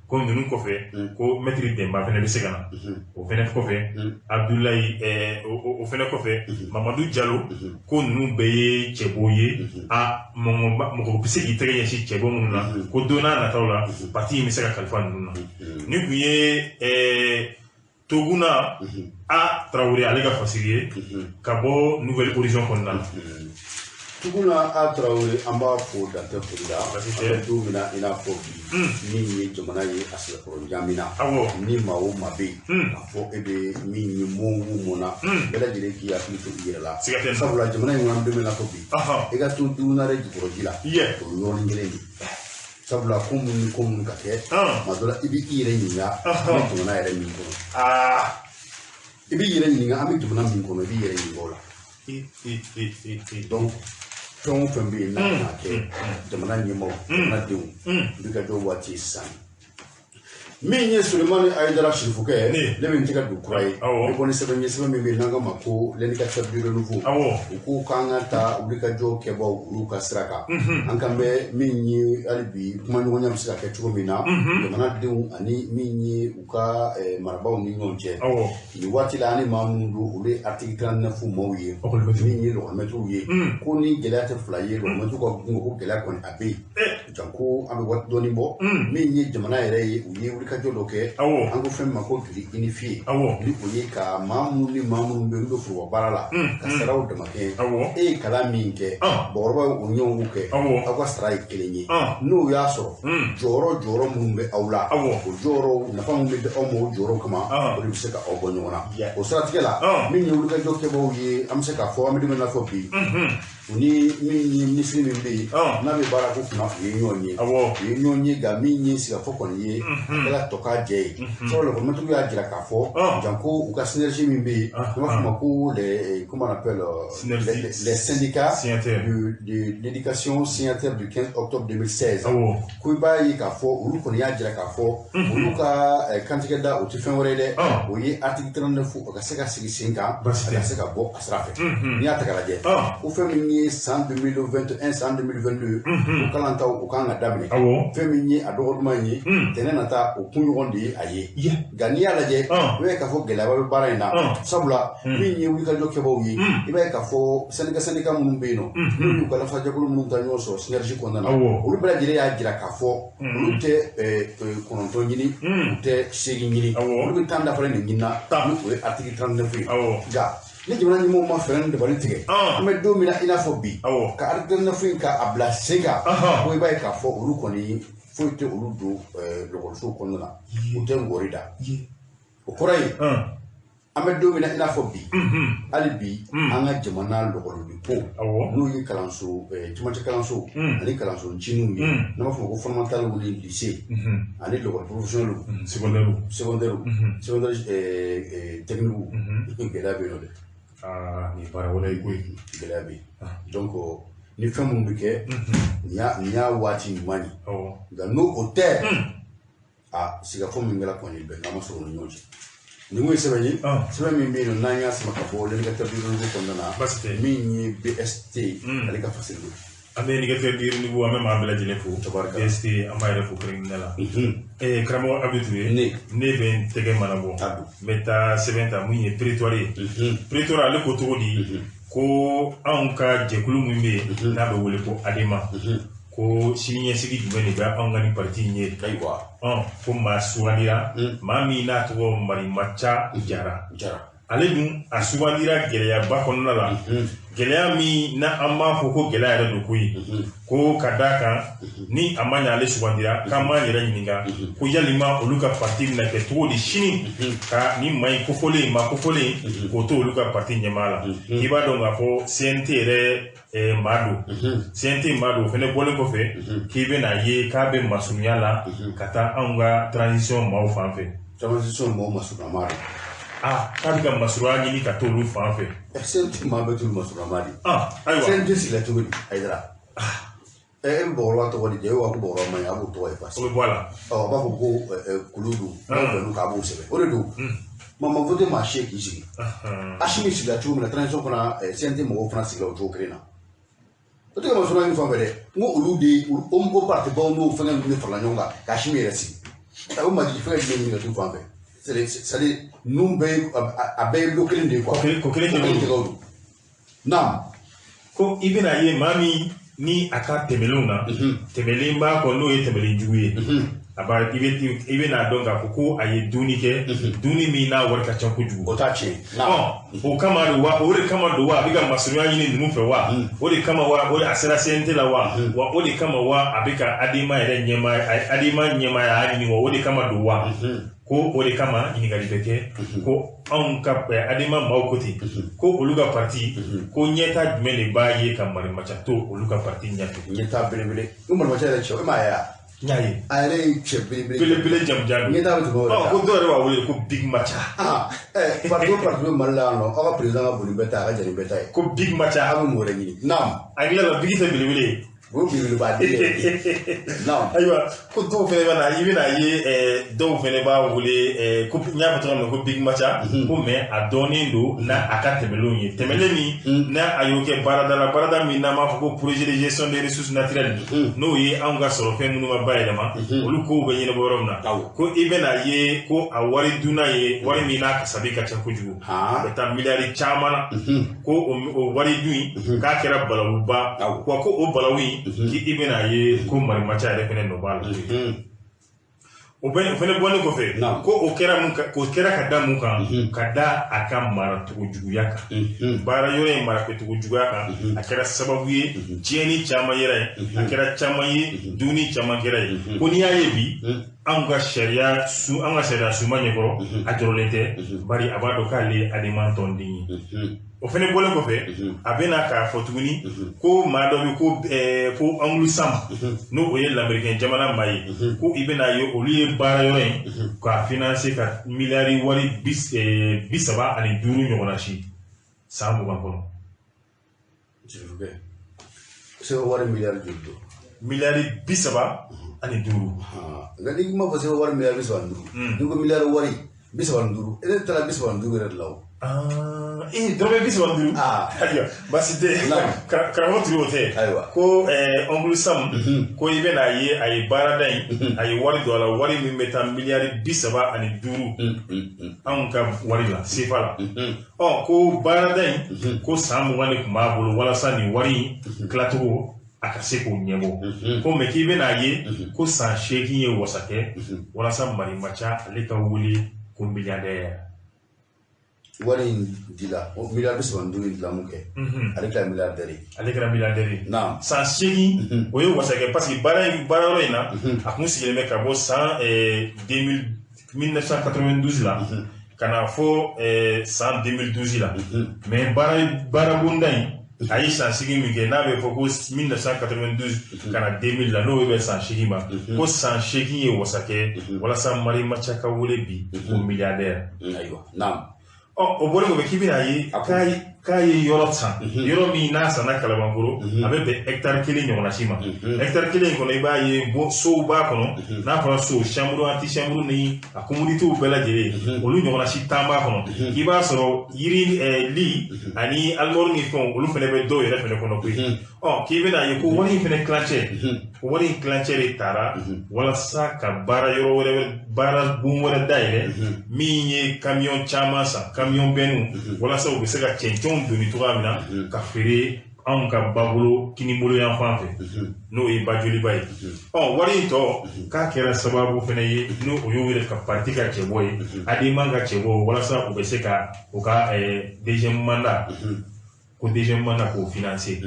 ko ninnu kɔfɛ ko maître Denba fɛnɛ bɛ se ka na o fɛnɛ kɔfɛ Abdoulaye o fɛnɛ kɔfɛ Mamadu Jalo ko ninnu bɛɛ ye cɛbo ye a mɔgɔ bɛ se k'i tɛgɛ ɲɛsin cɛbo minnu na ko don n'a nataw la parti in bɛ se ka kalifa ninnu na ni kun ye Toguna A Tarawele ale ka fasiri ye ka bɔ Nouvelle Horizon kɔnɔna la. Tuguna A Tarawele an b'a fo dantɛ foli la an bɛ don min na i n'a fɔ bi min ye jamana ye a sɛbɛkɔrɔ ɲaamina ni maa o maa bɛ yen k'a fɔ e bɛ min ye mɔn o mɔn na bɛɛ lajɛlen k'i hakili to i yɛrɛ la sabula jamana in kɔnɔ an bɛ don min na fɔ bi i ka to Dunare jukɔrɔji la o ye yɔrɔnin kelen de ye sabula ko minnu ni ko minnu ka kɛ tuma dɔ la i bɛ i yɛrɛ ɲininka an bɛ jamana yɛrɛ min kɔnɔ i b'i yɛrɛ ɲininka an bɛ jamana min kɔnɔ i b'i yɛrɛ ɲininka o la donc fɛn o fɛn bɛ yen n'a kan ka kɛ jamana ɲɛmaaw jamanadenw i bɛ ka jɔ waati ye sisan min ye Sulemani Ayidara Sirifukɛ ne bɛ n tɛgɛ don kura ye ne kɔni sɛbɛn ye sɛbɛn min bɛ yen n'an k'a ma ko l'indicateur du renouveau u ko k'an ka taa wulikajɔ kɛbaw olu ka sira kan an kan bɛ min ye hali bi kumaɲɔgɔnya bɛ se ka kɛ cogo min na jamanadenw ani min ye u ka marabaaw ni ɲɔgɔn cɛ nin waati la an ni maa minnu don olu ye article 39 maaw ye min ye lɔgɔmɛtiriw ye ko ni gɛlɛya tɛ fila ye lɔgɔmɛtiriw ka gungo ko gɛlɛya kɔni a bɛ yen janko an bɛ waati dɔɔni bɔ min ye jamana yɛrɛ ye u ye wulikajɔ dɔ kɛ an ko fɛn min ma ko grille unifiée ni o ye ka maa minnu ni maa minnu bɛ yen n'u bɛ foroba baara la ka saraw damakɛɲɛ e ye kalan min kɛ mɔgɔkɔrɔbaw ye o ɲɔgɔnw kɛ aw ka sara ye kelen ye n'o y'a sɔrɔ jɔyɔrɔ minnu bɛ aw la o jɔyɔrɔw nafa min bɛ di aw ma o jɔyɔrɔ kama o de bɛ se ka aw bɔ ɲɔgɔn na o siratigɛ la min ye wulikajɔ kɛbaaw ye an bɛ se k'a fɔ an bɛ don min na fɔ bi u ni min ye minisiri min bɛ yen n'a bɛ baara ko kunna u ye ɲɔgɔn ye u ye ɲɔgɔn ye nka min ye sigafɔ kɔni ye a kɛra tɔ k'a jɛ ye sabula lɔgɔmɛtiriw y'a jira k'a fɔ janko u ka synergie min bɛ yen u b'a fɔ ma ko les comment on appelle les syndicats de l'éducation signataire du 15 octobre 2016 ko i b'a ye k'a fɔ olu kɔni y'a jira k'a fɔ olu ka kantigɛ da o tɛ fɛn wɛrɛ ye dɛ o ye article 39 o ka se ka sigi sen kan a ka se ka bɔ a sira fɛ n'i y'a ta k'a lajɛ ko fɛn min ye san 2021 san 2022 o kalantaw o kan ka daminɛ fɛn min ye a dɔgɔduman ye tɛnɛ nata o kunɲɔgɔn de ye a ye nka n'i y'a lajɛ i b'a ye k'a fɔ gɛlɛyaba bɛ baara in na sabula min ye wulikajɔ kɛbaaw ye i b'a ye k'a fɔ syndicat minnu bɛ yen nɔ n'u y'u ka lafasajɛkulu minnu ta ɲɔgɔn sɔrɔ synergie kɔnɔna na olu bɛɛ lajɛlen y'a jira k'a fɔ olu tɛ 9 ɲini u tɛ 8 ɲini olu bɛ 10 dafalen de ɲini na ni o ye article 39 ye nka ni jamana ɲɛmɔgɔw ma fɛɛrɛ ni dabali tigɛ an bɛ don min na i n'a fɔ bi ka article 39 in k'a bila sen kan ko i b'a ye k'a fɔ olu kɔni foyi tɛ olu don lɔgɔlisow kɔnɔna na u tɛ ngɔri da o kɔrɔ ye An bɛ don min na i n'a fɔ bi, hali bi an ka jamana lɔgɔli ko n'o ye kalanso camancɛ kalanso ani kalanso ncininw ye, n'an b'a fɔ o ma ko fondamental ni lycée ani lɔgɔli professionnel, secondaire technique, gɛlɛya bɛ yen nɔ dɛ. Aa, nin ye baara wɛrɛ ye koyi. Gɛlɛya bɛ yen. Donc ni fɛn minnu bɛ kɛ, nin y'a waati ɲuman ye. Nka n'o o tɛ, a sigafo min kɛra kɔni, bɛnkan ma sɔrɔ u ni ɲɔgɔn cɛ. Nin kun ye sɛbɛn ye, sɛbɛn min bɛ yen nɔ n'an y'a sama ka bɔ L'Indicateur du Renouveau kɔnɔna na, min ye BST ale ka fasiri don. An bɛ Indicateur du Renouveau, an bɛ maa bɛɛ lajɛlen fo. BST, an b'a yɛrɛ fo kɛrɛnkɛrɛnnenya la. Karamɔgɔ Abdou Touré, ne bɛ n tɛgɛ mana bɔ, n bɛ taa sɛbɛn ta mun ye Prétoire ye. Prétoire ale ko cogo di? Ko anw ka jɛkulu min bɛ yen n'a bɛ wele ko ADEMA, ko siniɲɛsigi jumɛn de bɛ anw ka nin parti in ye? Ayiwa. Ko maa sugandira, maa min n'a tɔgɔ Marimaca Jara. Ale dun a sugandira gɛlɛyaba kɔnɔna la, gɛlɛya min na an b'a fɔ ko gɛlɛya yɛrɛ don koyi. Ko ka d'a kan ni a ma ɲɛ ale sugandira, k'an b'an yɛrɛ ɲininka ko yalima olu ka parti bɛna kɛ cogo di sini ka ni maa in kofɔlen, maa kofɔlen k'o to olu ka parti ɲɛmaa la. I b'a dɔn k'a fɔ CNT yɛrɛ maa don, CNT maa don. O fɛnɛ bɔlen kɔfɛ, k'i bɛna ye k'a bɛ masurunya la ka taa anw ka transition maaw fan fɛ. Transition maaw masurunnama don. Ah, k'a bɛ ka masurunya ɲini ka t'olu fan fɛ. CNT maa bɛ t'olu masurunnama de. Ayiwa. CNT sigila cogo di, Hayidara? E bɛ bɔgɔrɔba tɔgɔ di, e b'a ko bɔgɔrɔba man ɲi, a b'o tɔgɔ effacer. O bɛ bɔ a la. Ɔ, a b'a fɔ ko kulu don, n'aw bɛnn'o kan, a b'o sɛbɛn. O de don. Maa ma voté maa si ye k'i sigi. Asimi sigila cogo min na, transition fana, CNT mɔgɔw fana sigila o cogo kelen na. O tɛ ka masurunya ɲini fan fɛ dɛ. N ko olu de, o parti baw n'o fɛngɛ ninnu de farala ɲɔgɔn kan ka Asimi yɛrɛ sigi. A bɛ majigin fɛngɛ jumɛn ɲini ka t'u fan fɛ? C'est-à-dire ninnu bɛɛ ye, a bɛɛ ye lo kelen de ye quoi. Ko kelen tɛgɛw don. Naam. Ko i bɛna ye maa min ni a ka tɛmɛlenw na, tɛmɛlen b'a kɔ, n'o ye tɛmɛlen jugu ye. A b'a i bɛna dɔn k'a fɔ ko a ye dumuni kɛ, dumuni min n'a wari ka ca kojugu. O t'a tiɲɛ. O kama don wa, o de kama don wa, a bɛ ka masurunya ɲini ninnu fɛ wa, o de kama wa, o de a sera CNT la wa, wa o de kama wa, a bɛ ka ADEMA yɛrɛ ɲɛmaa, ADEMA ɲɛmaaya y'a ɲini wa, o de kama don wa. Ko o de kama ɲininkali bɛ kɛ ko anw ka ADEMA maaw ko ten, ko olu ka parti, ko ɲɛta jumɛn de b'a ye ka Marimaca to olu ka parti ɲɛfɛ? Ɲɛta belebele. Ko Marimaca yɛrɛ cɛ, e m'a ye wa? N y'a ye. A yɛrɛ ye cɛ belebele. Belebele jamujan don. Ɲɛta bɛ tɛmɛ o yɛrɛ kan. Ko dɔw yɛrɛ b'a wele ko Big Maca. Parti o parti bɛ Mali la yan nɔ, aw ka président ka bon ni bɛɛ ta ye, a ka jan ni bɛɛ ta ye. Ko Big Maca. Aw bɛ mun wɛrɛ ɲini? Naam. Anglais la, Big tɛ belebele ye. O belebeleba den ye. Naam. Ayiwa, ko dɔw fɛnɛ bɛ na, i bɛna ye dɔw fɛnɛ b'a wele ko n y'a fɔ cogo min na ko Big Maca, ko mais a dɔnnen don n'a a ka tɛmɛlenw ye. Tɛmɛlen min n'a a y'o kɛ baarada la, baarada min n'an b'a fɔ ko projet de gestion des ressources naturelles, n'o ye anw ka sɔrɔfɛn minnu ma bayɛlɛma, olu kow bɛ ɲɛnabɔ yɔrɔ min na. Ko i bɛna ye ko a wari dunna ye wari min n'a kasabi ka ca kojugu, a bɛ taa miliyari caman na. Ko o wari dun in k'a kɛra balawuba, wa ko o balawu in k'i bɛna ye ko Marimaca yɛrɛ fɛnɛ nɔ b'a la. O fɛnɛ bɔlen kɔfɛ, ko o kɛra mun kan, k'o kɛra ka da mun kan, ka da a ka maracogo juguya kan, baara yɔrɔ in maracogo juguya kan, a kɛra sababu ye tiɲɛni caman yɛrɛ ye, a kɛra caman ye dumuni caman kɛra ye. Ko n'i y'a ye bi anw ka sariya su, an ka sariya sunba ɲɛkɔrɔ, a jɔrɔlen tɛ, bari a b'a dɔn k'ale ye ADEMA tɔnden ye. O fɛnɛ bɔlen kɔfɛ, a bɛna k'a fɔ tuguni ko maa dɔ bɛ ko Anglo Sam, n'o o ye lamɛrikɛn jamana maa ye, ko i bɛna ye olu ye baara yɔrɔ in k'a financer ka miliyari wari 35 ɲɔgɔnna si san 20 kɔnɔ. Sɛbɛn wari miliyari joli don? Miliyari 35. Nka n'i ma fɔ sɛbɛn wari miliyari 35, n'i ko miliyari wari 35, e taara 35 yɛrɛ de la o. Dɔrɔmɛ 35. Ayiwa, baasi tɛ. Karamɔgɔ Ture, o tɛ. Ayiwa. Ko Oncle Sam, ko i bɛna ye a ye baarada in, a ye wari don a la, wari min bɛ taa miliyari 35 anw ka wari la, CFA la. Ko baarada in, ko san 20 de tun b'a bolo walasa nin wari in tilacogo a ka se k'o ɲɛbɔ. Ko mɛ k'i bɛna ye ko san 8 ye wasa kɛ walasa Marimaca ale ka wuli ko milliardaire. Wari in dila, miliyari 35 in dila mun kɛ, ale kɛra milliardaire ye. Ale kɛra milliardaire ye. Naam. San 8 o ye wasa kɛ, parce que baara yɔrɔ in na, a kun sigilen bɛ ka bɔ san 1992 la. Ka na fo san 2012 la. Mais baarabonda in a ye san 8 min kɛ, n'a bɛ fɔ ko 1992 ka na 2000 la, n'o bɛ san 8 ma, ko san 8 ye wasa kɛ walasa Mari Macha ka wele bi ko milliardaire. Ayiwa, naam. Ɔ, o bɔlen kɔfɛ, k'i bɛna ye k'a ye yɔrɔ san, yɔrɔ min n'a sanna Kalabankoro, a bɛ bɛn hectare 1 ɲɔgɔnna si ma. Hectare 1 in kɔnɔ, i b'a ye sow b'a kɔnɔ, n'a fɔra so, chambre, antichambre ni a commodités bɛɛ lajɛlen, olu ɲɔgɔnna si 10 b'a kɔnɔ. K'i b'a sɔrɔ yiri li ani armoire ni fɛnw, olu fana bɛ dɔw yɛrɛ fana kɔnɔ koyi. Ɔ, k'i bɛna ye ko wari in fana tilancɛ, wari in tilancɛ de taara walasa ka baara yɔrɔ wɛrɛ, baara bon wɛrɛ dayɛlɛ, min ye camion caman san, camion bɛnniw, walasa u bɛ se ka cɛncɛnw doni cogoya min na ka feere anw ka babolo kinibolo yan fan fɛ, n'o ye Bajoliba ye. Ɔ, wari in tɔ k'a kɛra sababu fana ye, n'o o y'o yɛrɛ ka parti ka cɛbɔ ye, ADEMA ka cɛbɔ, walasa u bɛ se ka u ka deuxième mandat, ko deuxième mandat k'o financer.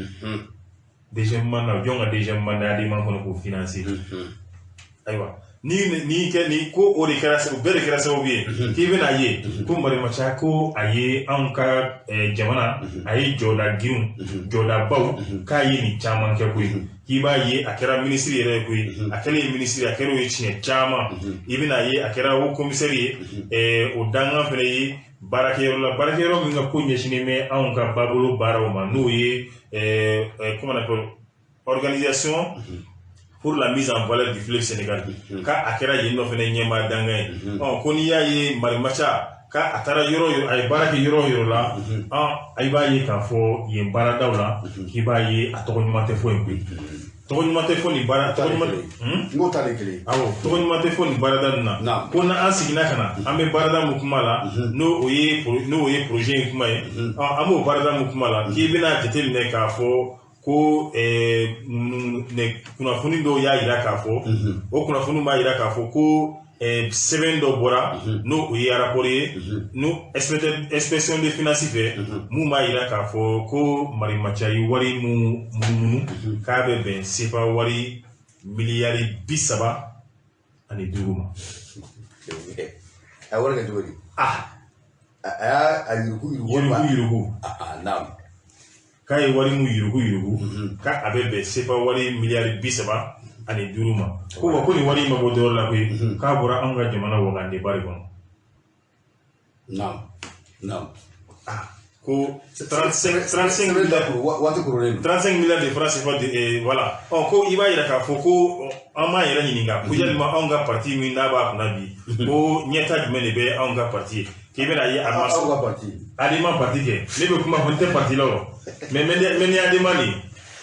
Deuxième mandat, jɔn ka deuxième mandat ADEMA kɔnɔ k'o financer? Ayiwa, ni kɛ ni ko o de kɛra, o bɛɛ de kɛra sababu ye k'i bɛna ye ko Mari Macha ko a ye anw ka jamana, a ye jɔda girinw, jɔdabaw, k'a ye nin caman kɛ koyi. K'i b'a ye a kɛra minisiri yɛrɛ ye koyi. A kɛlen ye minisiri, a kɛra o ye tiɲɛ caman. I bɛna ye a kɛra o commissaire ye, o dangan fana ye baarakɛyɔrɔ la, baarakɛyɔrɔ min ka ko ɲɛsinnen bɛ anw ka babolo baaraw ma, n'o ye comment on appelle, organisation pour la mise en valeur du fleuve Sénégal, k'a a kɛra yen nɔ fana ɲɛmaa dangan ye. Ɔ, ko n'i y'a ye Mari Macha k'a a taara yɔrɔ o yɔrɔ, a ye baara kɛ yɔrɔ o yɔrɔ la, i b'a ye k'a fɔ yen baaradaw la, k'i b'a ye a tɔgɔ ɲuman tɛ fɔ yen koyi. Tɔgɔ ɲuman tɛ fɔ nin baara, tɔgɔ ɲuman. N k'o ta de kelen. Awɔ, tɔgɔ ɲuman tɛ fɔ nin baarada ninnu na. Ko n'an seginna ka na, an bɛ baarada mun kuma la, n'o ye projet in kuma ye, an b'o baarada mun kuma la, k'i bɛna jateminɛ k'a fɔ ko kunnafoni dɔw y'a jira k'a fɔ, o kunnafoni b'a jira k'a fɔ ko sɛbɛn dɔ bɔra, n'o o ye rapport ye, n'o inspection de finance fɛ, mun b'a jira k'a fɔ ko Mari Macha ye wari mun munumunu, k'a bɛ bɛn CFA wari miliyari 35 ma. A ye wari kɛ cogo di? Ah, a y'a yuruku yuruku. Yuruku yuruku. Naam. K'a ye wari mun yuruku yuruku, k'a bɛ bɛn CFA wari miliyari 35 ma. Ko wa ko nin wari in ma bɔ dɔwɛrɛ la koyi, k'a bɔra anw ka jamana wagandeba de kɔnɔ. Naam, naam. Ah, ko 35 milliards, waati korolen don. 35 milliards de francs CFA de, voilà. Ɔ, ko i b'a yira k'a fɔ ko an b'an yɛrɛ ɲininka ko yalima anw ka parti min n'a b'a kunna bi, ko ɲɛta jumɛn de bɛ anw ka parti ye? K'i bɛna ye a ma aw ka parti. ADEMA parti kɛ, ne bɛ kuma fɔ, n tɛ parti la o, mais n ni ADEMA de ye.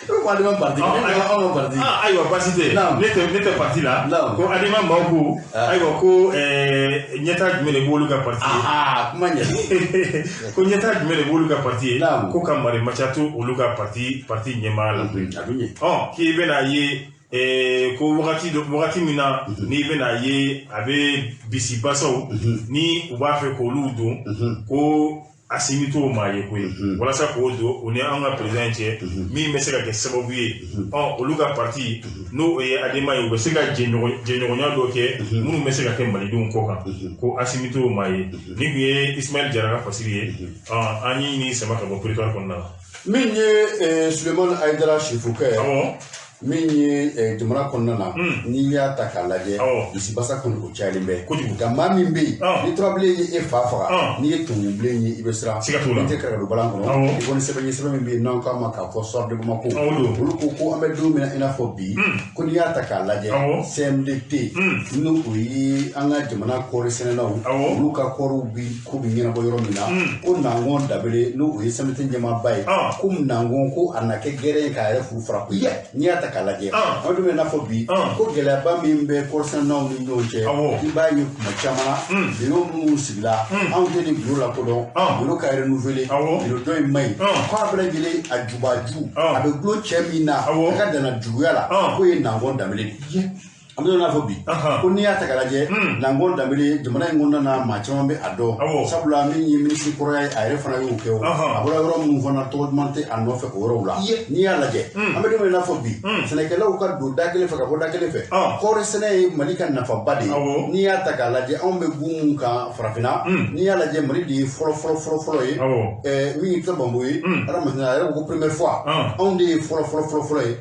E ko ADEMA parti, ne ko anw ka parti. Ah, ayiwa, baasi tɛ. Ne tɛ parti la. Ko ADEMA maaw ko, ayiwa, ko ɲɛta jumɛn de b'olu ka parti ye? Ah, kuma ɲɛ. Ko ɲɛta jumɛn de b'olu ka parti ye? Ko ka Mari Macha to olu ka parti ɲɛmaa la. A bɛ ɲɛ. Ɔ, k'i bɛna ye ko wagati min na, n'i bɛna ye a bɛ bisibasaw ni u b'a fɛ k'olu don, ko Assimi t'o maa ye koyi, walasa k'o don o ni an ka président cɛ, min bɛ se ka kɛ sababu ye, ɔ, olu ka parti, n'o ye ADEMA ye, u bɛ se ka jɛɲɔgɔnya dɔ kɛ minnu bɛ se ka kɛ malidenw kɔ kan, ko Assimi t'o maa ye. Nin tun ye Ismaël Jara ka fasiri ye, an y'i ni sama ka bɔ prétoire kɔnɔna la. Min ye Sulemani Hayidara Sifukɛ. Awɔ. Min ye jamana kɔnɔna na, n'i y'a ta k'a lajɛ, bisibasa kɔni o cayalen bɛ kojugu. Nka maa min bɛ yen, ni turabilen ye e fa faga, n'i ye tumubilen ye, i bɛ siran. Siga t'o la. N'i tɛ kɛrɛfɛ balan kɔnɔ, i kɔni sɛbɛn ye sɛbɛn min bɛ yen n'an k'a ma k'a fɔ Soir de Bamako, olu ko an bɛ don min na i n'a fɔ bi, ko n'i y'a ta k'a lajɛ, CMDT, n'o o ye an ka jamana kɔɔri sɛnɛnaw, olu ka kɔɔriw bi ko bɛ ɲɛnabɔ yɔrɔ min na, ko Nangɔn Dabele, n'o o ye CMDT ɲɛmaaba ye, ko Nangɔn ko a na kɛ gɛrɛ ye k'a yɛrɛ furu fara koyi. N'i y'a ta k'a lajɛ, an dun bɛ n'a fɔ bi, ko gɛlɛyaba min bɛ kɔɔrisɛnɛnaw ni ɲɔgɔn cɛ, i b'a ye kuma caman na, biro minnu sigila, anw tɛ nin biro lakodɔn, biro ka renouveler, biro dɔ in man ɲi, k'a bɛɛ lajɛlen a jubaju, a bɛ gulon cɛ min na, a ka danna juguya la, k'o ye Nangɔn Danbele de ye. An bɛ n'a fɔ bi ko n'i y'a ta k'a lajɛ Nangon Danbele jamana in kɔnɔna na maa caman bɛ a dɔn sabula min ye minisiri kɔrɔya ye a yɛrɛ fana y'o kɛ o a bɔra yɔrɔ minnu fana tɔgɔ duman tɛ a nɔfɛ o yɔrɔw la n'i y'a lajɛ an bɛ don min na i n'a fɔ bi sɛnɛkɛlaw ka don da kelen fɛ ka bɔ da kelen fɛ kɔɔri sɛnɛ ye Mali ka nafaba de ye n'i y'a ta k'a lajɛ anw bɛ gun mun kan farafinna n'i y'a lajɛ Mali de ye fɔlɔ fɔlɔ fɔlɔ fɔlɔ ye min ye Banbo ye adamaden a yɛrɛ ko première fois anw de ye fɔlɔ fɔlɔ fɔlɔ fɔlɔ ye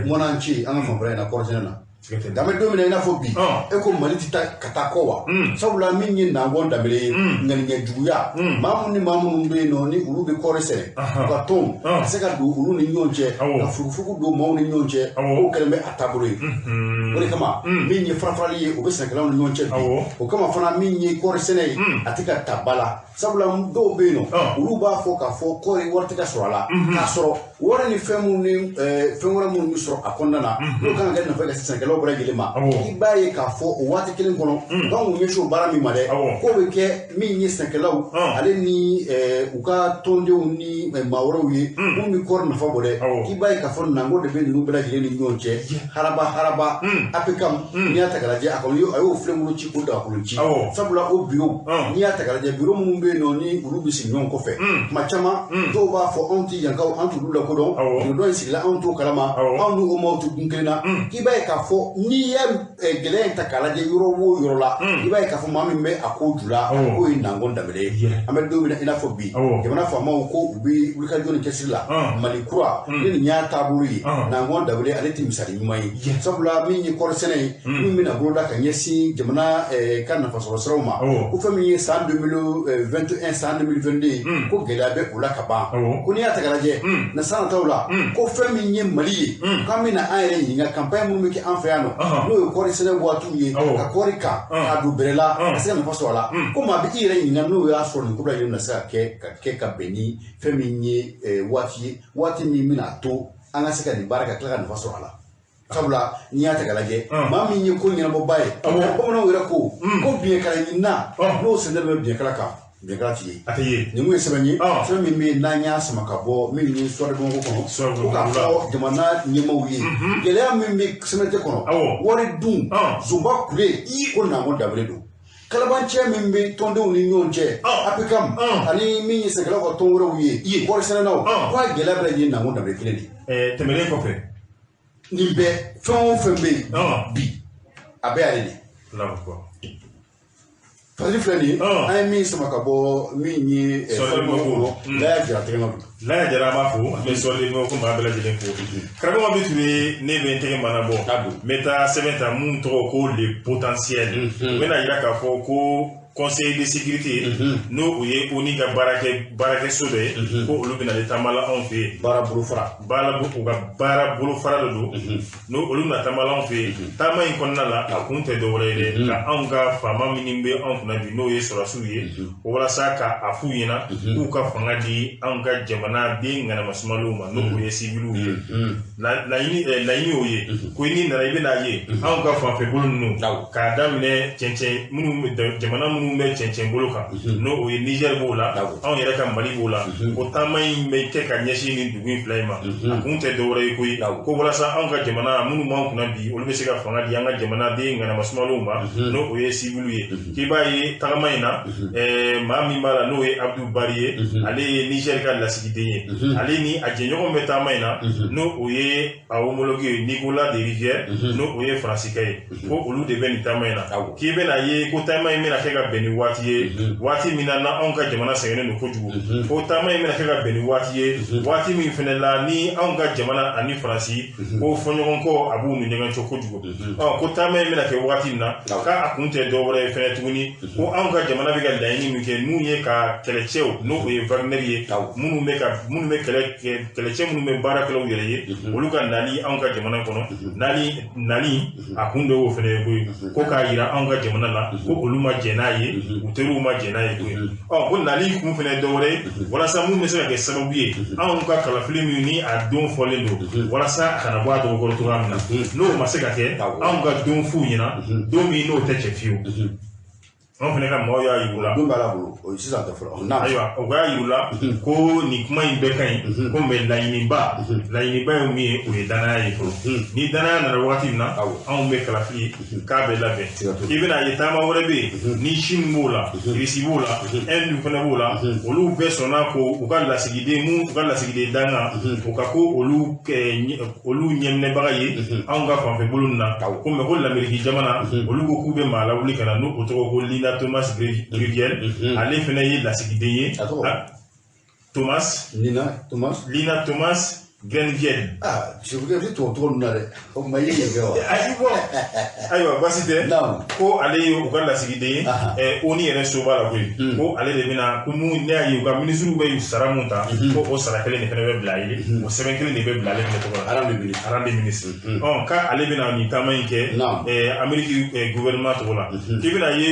mɔn'an ci an ka fanfɛla in na kɔɔri sɛnɛ na. An bɛ don min na i n'a fɔ bi e ko Mali tɛ taa ka taa kɔ wa sabula min ye Nangon Danbele ye ŋaniya juguya maa minnu ni maa minnu bɛ yen nɔ ni olu bɛ kɔɔri sɛnɛ u ka tɔnw ka se ka don olu ni ɲɔgɔn cɛ ka furukufuruku don maaw ni ɲɔgɔn cɛ o kɛlen bɛ a taabolo ye o de kama min ye farafarali ye o bɛ sɛnɛkɛlaw ni ɲɔgɔn cɛ bi o kama fana min ye kɔɔri sɛnɛ ye a tɛ ka ta ba la sabula dɔw bɛ yen nɔ olu b'a fɔ k'a fɔ kɔɔri wari tɛ ka sɔrɔ a la k'a sɔrɔ wari ni fɛn minnu ni fɛn wɛrɛ minnu bɛ sɔrɔ a kɔnɔna na n'o kan ka kɛ nafa ye ka se sɛnɛkɛlaw bɛɛ lajɛlen ma i b'a ye k'a fɔ o waati kelen kɔnɔ u kan k'u ɲɛsin o baara min ma dɛ k'o bɛ kɛ min ye sɛnɛkɛlaw ale ni u ka tɔndenw ni maa wɛrɛw ye minnu bɛ kɔɔri nafa bɔ dɛ i b'a ye k'a fɔ Nangon de bɛ ninnu bɛɛ lajɛlen ni ɲɔgɔn cɛ haraba haraba APCAM n'i y'a ta k'a lajɛ a kɔni a y'o filenkolon ci k'o dagakolon ci sabula o biro n'i y'a ta k'a lajɛ biro minnu bɛ yen nɔ ni olu bɛ sigi ɲɔgɔn kɔfɛ tuma caman dɔw b'a fɔ anw tɛ yankaw an t'olu lakodɔn dɔ in sigila anw t'o kalama anw n'o maaw tɛ gun kelen na k'i b'a ye k'a fɔ n'i ye gɛlɛya in ta k'a lajɛ yɔrɔ o yɔrɔ la i b'a ye k'a fɔ maa min bɛ a ko ju la k'o ye Nangon Danbele ye an bɛ don min na i n'a fɔ bi jamana faamaw ko u bɛ wulikajɔ ni cɛsiri la Mali kura ni nin y'a taabolo ye Nangon Danbele ale tɛ misali ɲuman ye sabula min ye kɔɔri sɛnɛ ye min bɛna boloda ka ɲɛsin jamana ka nafasɔrɔ siraw ma ko fɛn min ye san 2021 san 2022 ko gɛlɛya bɛ o la ka ban ko n'i y'a ta k'a lajɛ na san nataw la ko fɛn min ye Mali ye k'an bɛna an yɛrɛ ɲininka campagne minnu bɛ kɛ an fɛ yan nɔ n'o ye kɔɔri sɛnɛ waatiw ye ka kɔɔri kan k'a don bɛrɛ la ka se ka nafa sɔrɔ a la ko maa bɛ i yɛrɛ ɲininka n'o y'a sɔrɔ nin ko bɛɛ lajɛlen bɛna se ka kɛ ka bɛn ni fɛn min ye waati ye waati min bɛna to an ka se ka nin baara ka tila ka nafa sɔrɔ a la sabula n'i y'a ta k'a lajɛ maa min ye ko ɲɛnabɔba ye bamananw yɛrɛ ko ko biɲɛkala ɲinina n'o sɛnɛ bɛ biɲɛkala kan biɲɛkala ti ye a tɛ ye nin kun ye sɛbɛn ye sɛbɛn min bɛ yen n'an y'a sama ka bɔ min ye Soir de Bamako kɔnɔ ko k'a fɔ jamana ɲɛmaaw ye gɛlɛya min bɛ CMDT kɔnɔ wari dun zonba kule ko Nangon Danbele don kalabancɛ min bɛ tɔndenw ni ɲɔgɔn cɛ APCAM ani min ye sɛnɛkɛlaw ka tɔn wɛrɛw ye kɔɔri sɛnɛnaw k'a gɛlɛya bɛɛ lajɛlen Nangon Danbele kelen de ye tɛmɛnen kɔfɛ nin bɛɛ fɛn o fɛn bɛ yen bi a bɛɛ y'ale de Fasiri filɛ nin ye an ye min sama ka bɔ min ye kɔnɔ Laya Jara tɛgɛ nɔ don Laya Jara an b'a fo an bɛ Soir de Bamako maa bɛɛ lajɛlen fo karamɔgɔ bɛ tun ye ne bɛ n tɛgɛ mana bɔ n bɛ taa sɛbɛn ta mun tɔgɔ ko le potentiel u bɛna yira k'a fɔ ko conseil de sécurité n'o o ye ONU ka baarakɛso dɔ ye ko olu bɛna taama la anw fɛ yen baara bolofara u ka baara bolofara de don n'o olu bɛna taama la anw fɛ yen taama in kɔnɔna la a kun tɛ dɔwɛrɛ ye dɛ ka anw ka faama minnu bɛ anw kunna bi n'o ye sɔrɔdasiw ye walasa ka a f'u ɲɛna k'u ka fanga di anw ka jamanaden ŋanamasumalenw ma n'o o ye siwiliw ye laɲini y'o ye ko n'i nana i bɛna ye anw ka fanfɛ bolo ninnu k'a daminɛ cɛncɛn minnu jamana minnu bɛ cɛncɛn bolo kan n'o o ye Niger b'o la anw yɛrɛ ka Mali b'o la ko taama in bɛ kɛ ka ɲɛsin nin dugu in fila in ma a kun tɛ dɔwɛrɛ ye koyi ko walasa anw ka jamana minnu b'an kunna bi olu bɛ se ka fanga di an ka jamanaden ŋanamasumalenw ma n'o o ye siwiliw ye k'i b'a ye tagama in na maa min b'a la n'o ye Abdou Bari ye ale ye Niger ka lasigiden ye ale ni a jɛɲɔgɔn bɛ taama in na n'o o ye a homologue ye Nicolas de Rivière n'o o ye Faransikɛ ye ko olu de bɛ nin taama in na k'i bɛna ye ko taama in bɛna kɛ ka bɛn ni waati ye waati min na n'anw ka jamana sɛgɛnnen don kojugu ko taama in bɛna kɛ ka bɛn ni waati ye waati min fɛnɛ la ni anw ka jamana ani Faransi ko fɔɲɔgɔnkɔ a b'u ni ɲɔgɔn cɛ kojugu ko taama in bɛna kɛ waati min na k'a kun tɛ dɔwɛrɛ ye fɛnɛ tuguni ko anw ka jamana bɛ ka laɲini min kɛ n'u ye ka kɛlɛcɛw n'o o ye Wagner ye minnu bɛ kɛlɛcɛ minnu bɛ baara kɛlaw yɛrɛ ye olu ka nali anw ka jamana kɔnɔ nali a kun dɔ y'o fɛnɛ ye koyi ko k'a yira anw ka jamana la ko olu ma jɛn n'a ye u teriw ma jɛn n'a ye koyi ko nali kun fɛnɛ dɔ wɛrɛ ye walasa mun bɛ se ka kɛ sababu ye anw ka kalafili min ni a don fɔlen don walasa a kana bɔ a dɔgɔkɔrɔ cogoya min na n'o ma se ka kɛ anw ka don f'u ɲɛna don min n'o tɛ cɛ fiyewu. Anw fana ka maaw y'a yir'u la. Don b'a la bolo, o ye sisan tɛ fɔlɔ. Ayiwa, o y'a yir'u la ko nin kuma in bɛɛ ka ɲi, ko mais laɲiniba ye min ye, o ye danaya ye fɔlɔ. Ni danaya nana wagati min na, anw bɛ kalafili k'a bɛ labɛn. I bɛna ye taama wɛrɛ bɛ yen, ni Chine b'o la, Russie b'o la, Inde fana b'o la, olu bɛɛ sɔnna ko u ka lasigiden mun, u ka lasigiden dangan, u ka ko olu ɲɛminɛbaga ye anw ka fanfɛ bolo nin na. Ko mais ko l'Amérique jamana, olu ko k'u bɛ maa lawuli ka na, n'o tɔgɔ ko Lina Thomas Gruviel, ale fana ye lasigiden ye. Thomas Lina Thomas Grenviel. Ah, je voulais dire ton tour na dɛ. O ma ye nin kɛ wa? Ayi bɔn, ayiwa baasi tɛ. Ko ale ye u ka lasigiden ye, ONU yɛrɛ soba la koyi. Ko ale de bɛna, ko mun ne y'a ye u ka minisiriw bɛ sara mun ta, ko o sara kelen de fana bɛ bila a ye, o sɛbɛn kelen de bɛ bila ale fana tɔgɔ la. Rang de ministre. Ɔ k'ale bɛna nin taama in kɛ Amérique gouvernement tɔgɔ la. K'i bɛna ye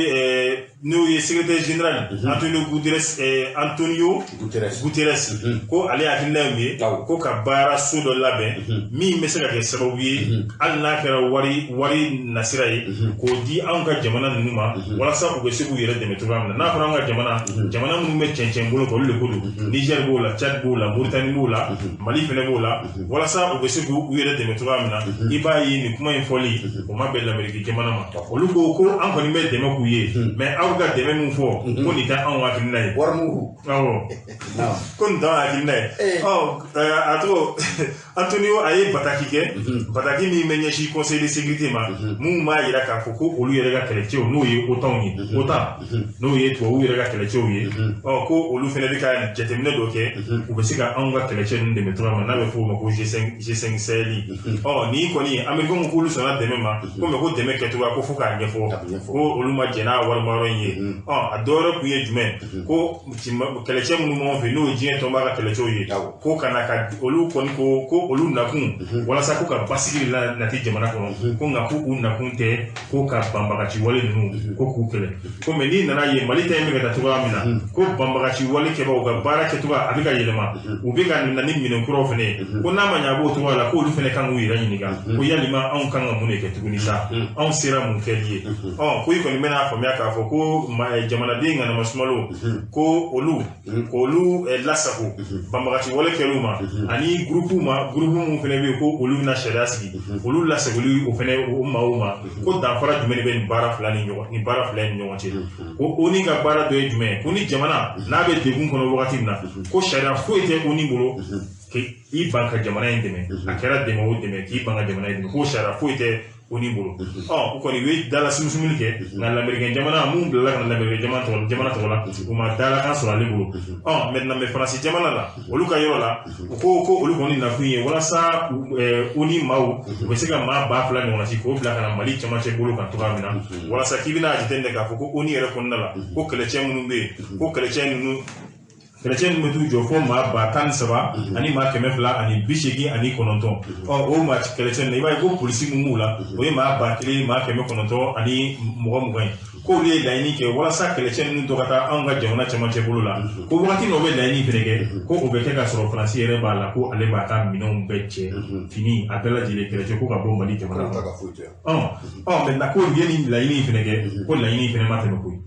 n'o ye secrétaire général Antonio Guterres, ko ale hakilina ye mun ye, ko ka baara so dɔ labɛn min bɛ se ka kɛ sababu ye, hali n'a kɛra wari nasira ye, k'o di anw ka jamana ninnu ma, walasa u bɛ se k'u yɛrɛ dɛmɛ cogoya min na. N'a fɔra anw ka jamana minnu bɛ cɛncɛn bolo kan, olu de ko don. Niger b'o la, Tchad b'o la, Mauritanie b'o la, Mali fɛnɛ b'o la, walasa u bɛ se k'u yɛrɛ dɛmɛ cogoya min na. I b'a ye nin kuma in fɔli, o ma bɛn l'Amérique jamana ma. Olu ko ko an kɔni bɛ dɛmɛ k'u ye, mais aw ka dɛmɛ min fɔ, ko nin tɛ anw hakilina ye. Wari mugu. Awɔ. Ko nin t'anw hakilina ye. Ɔ a tɔgɔ Antonio a ye bataki kɛ, bataki min bɛ ɲɛsin conseil de sécurité ma, mun b'a yira k'a fɔ ko olu yɛrɛ ka kɛlɛcɛw, n'o ye OTAN ye, OTAN n'o ye tubabuw yɛrɛ ka kɛlɛcɛw ye, ɔ ko olu fana bɛ ka jateminɛ dɔ kɛ, u bɛ se ka anw ka kɛlɛcɛ ninnu dɛmɛ cogoya min na, n'a bɛ fɔ o ma ko G5 Sahel. Ɔ nin kɔni Américains k'olu sɔnna dɛmɛ ma, ko mais ko dɛmɛ kɛcogoya ko fo k'a ɲɛfɔ, ko olu ma jɛn n'a warimayɔrɔ in ye. Ɔ a dɔ wɛrɛ kun ye jumɛn, ko kɛlɛcɛ minnu b'anw fɛ, n'o ye diɲɛ tɔnba ka kɛlɛcɛw ye, ko ka na ka olu kɔni ko olu nakun walasa ko ka basigi la nati jamana kɔnɔ, ko nka ko u nakun tɛ ko ka banbagaci wale ninnu ko k'u kɛlɛ. Ko mais n'i nana ye Mali ta in bɛ ka taa cogoya min na, ko banbagaci wale kɛbagaw ka baara kɛcogoya a bɛ ka yɛlɛma, u bɛ ka na ni minɛn kuraw fana ye, ko n'a ma ɲɛ a b'o cogoya la, k'olu fana kan k'u yɛrɛ ɲininka, ko yalima anw kan ka mun de kɛ tuguni sa, anw sera mun kɛli ye. Ɔ ko i kɔni bɛna faamuya k'a fɔ ko jamanaden ŋanama sumalo, ko olu k'olu lasago banbagaci wale kɛliw ma, ani groupe ma, groupe mun fana bɛ yen ko olu bɛna sariya sigi, olu lasagoli o fana o maaw ma, ko danfara jumɛn de bɛ nin baara fila ni ɲɔgɔn, nin baara fila ni ɲɔgɔn cɛ. Ko ONU ka baara dɔ ye jumɛn ye, ko ni jamana n'a bɛ degun kɔnɔ wagati min na, ko sariya foyi tɛ ONU bolo k'i ban ka jamana in dɛmɛ, a kɛra dɛmɛ o dɛmɛ k'i ban ka jamana in dɛmɛ, ko sariya foyi tɛ ONU bolo. Ɔ u kɔni u ye dala sumusumuli kɛ, nka l'Américain jamana mun bilala ka na l'Américain jamana tɔgɔ la, u ma dalakan sɔrɔ ale bolo. Ɔ maintenant mais Faransi jamana la, olu ka yɔrɔ la, u ko olu kɔni nakun ye walasa ONU maaw u bɛ se ka maa 2000 ɲɔgɔnna ci k'o bila ka na Mali cɛmancɛ bolo kan cogoya min na, walasa k'i bɛna jateminɛ k'a fɔ ko ONU yɛrɛ kɔnɔna la, ko kɛlɛcɛ minnu bɛ yen, ko kɛlɛcɛ ninnu bɛ t'u jɔ fo maa 13 000 ani maa 289. Ɔ o maa kɛlɛcɛ ninnu, i b'a ye ko polisi mun b'u la, o ye maa 1000 maa 920 ye. K'olu ye laɲini kɛ walasa kɛlɛcɛ ninnu dɔ ka taa anw ka jamana cɛmancɛ bolo la, ko wagati min o bɛ laɲini fɛnɛ kɛ, ko o bɛ kɛ ka sɔrɔ Faransi yɛrɛ b'a la, ko ale b'a ka minɛnw bɛɛ cɛ, fini a bɛɛ lajɛlen kɛlɛcɛ ko ka bɔ Mali jamana kɔnɔ. Ɔ maintenant ko olu ye nin laɲini fɛnɛ kɛ, ko laɲini fɛnɛ ma tɛmɛ koyi.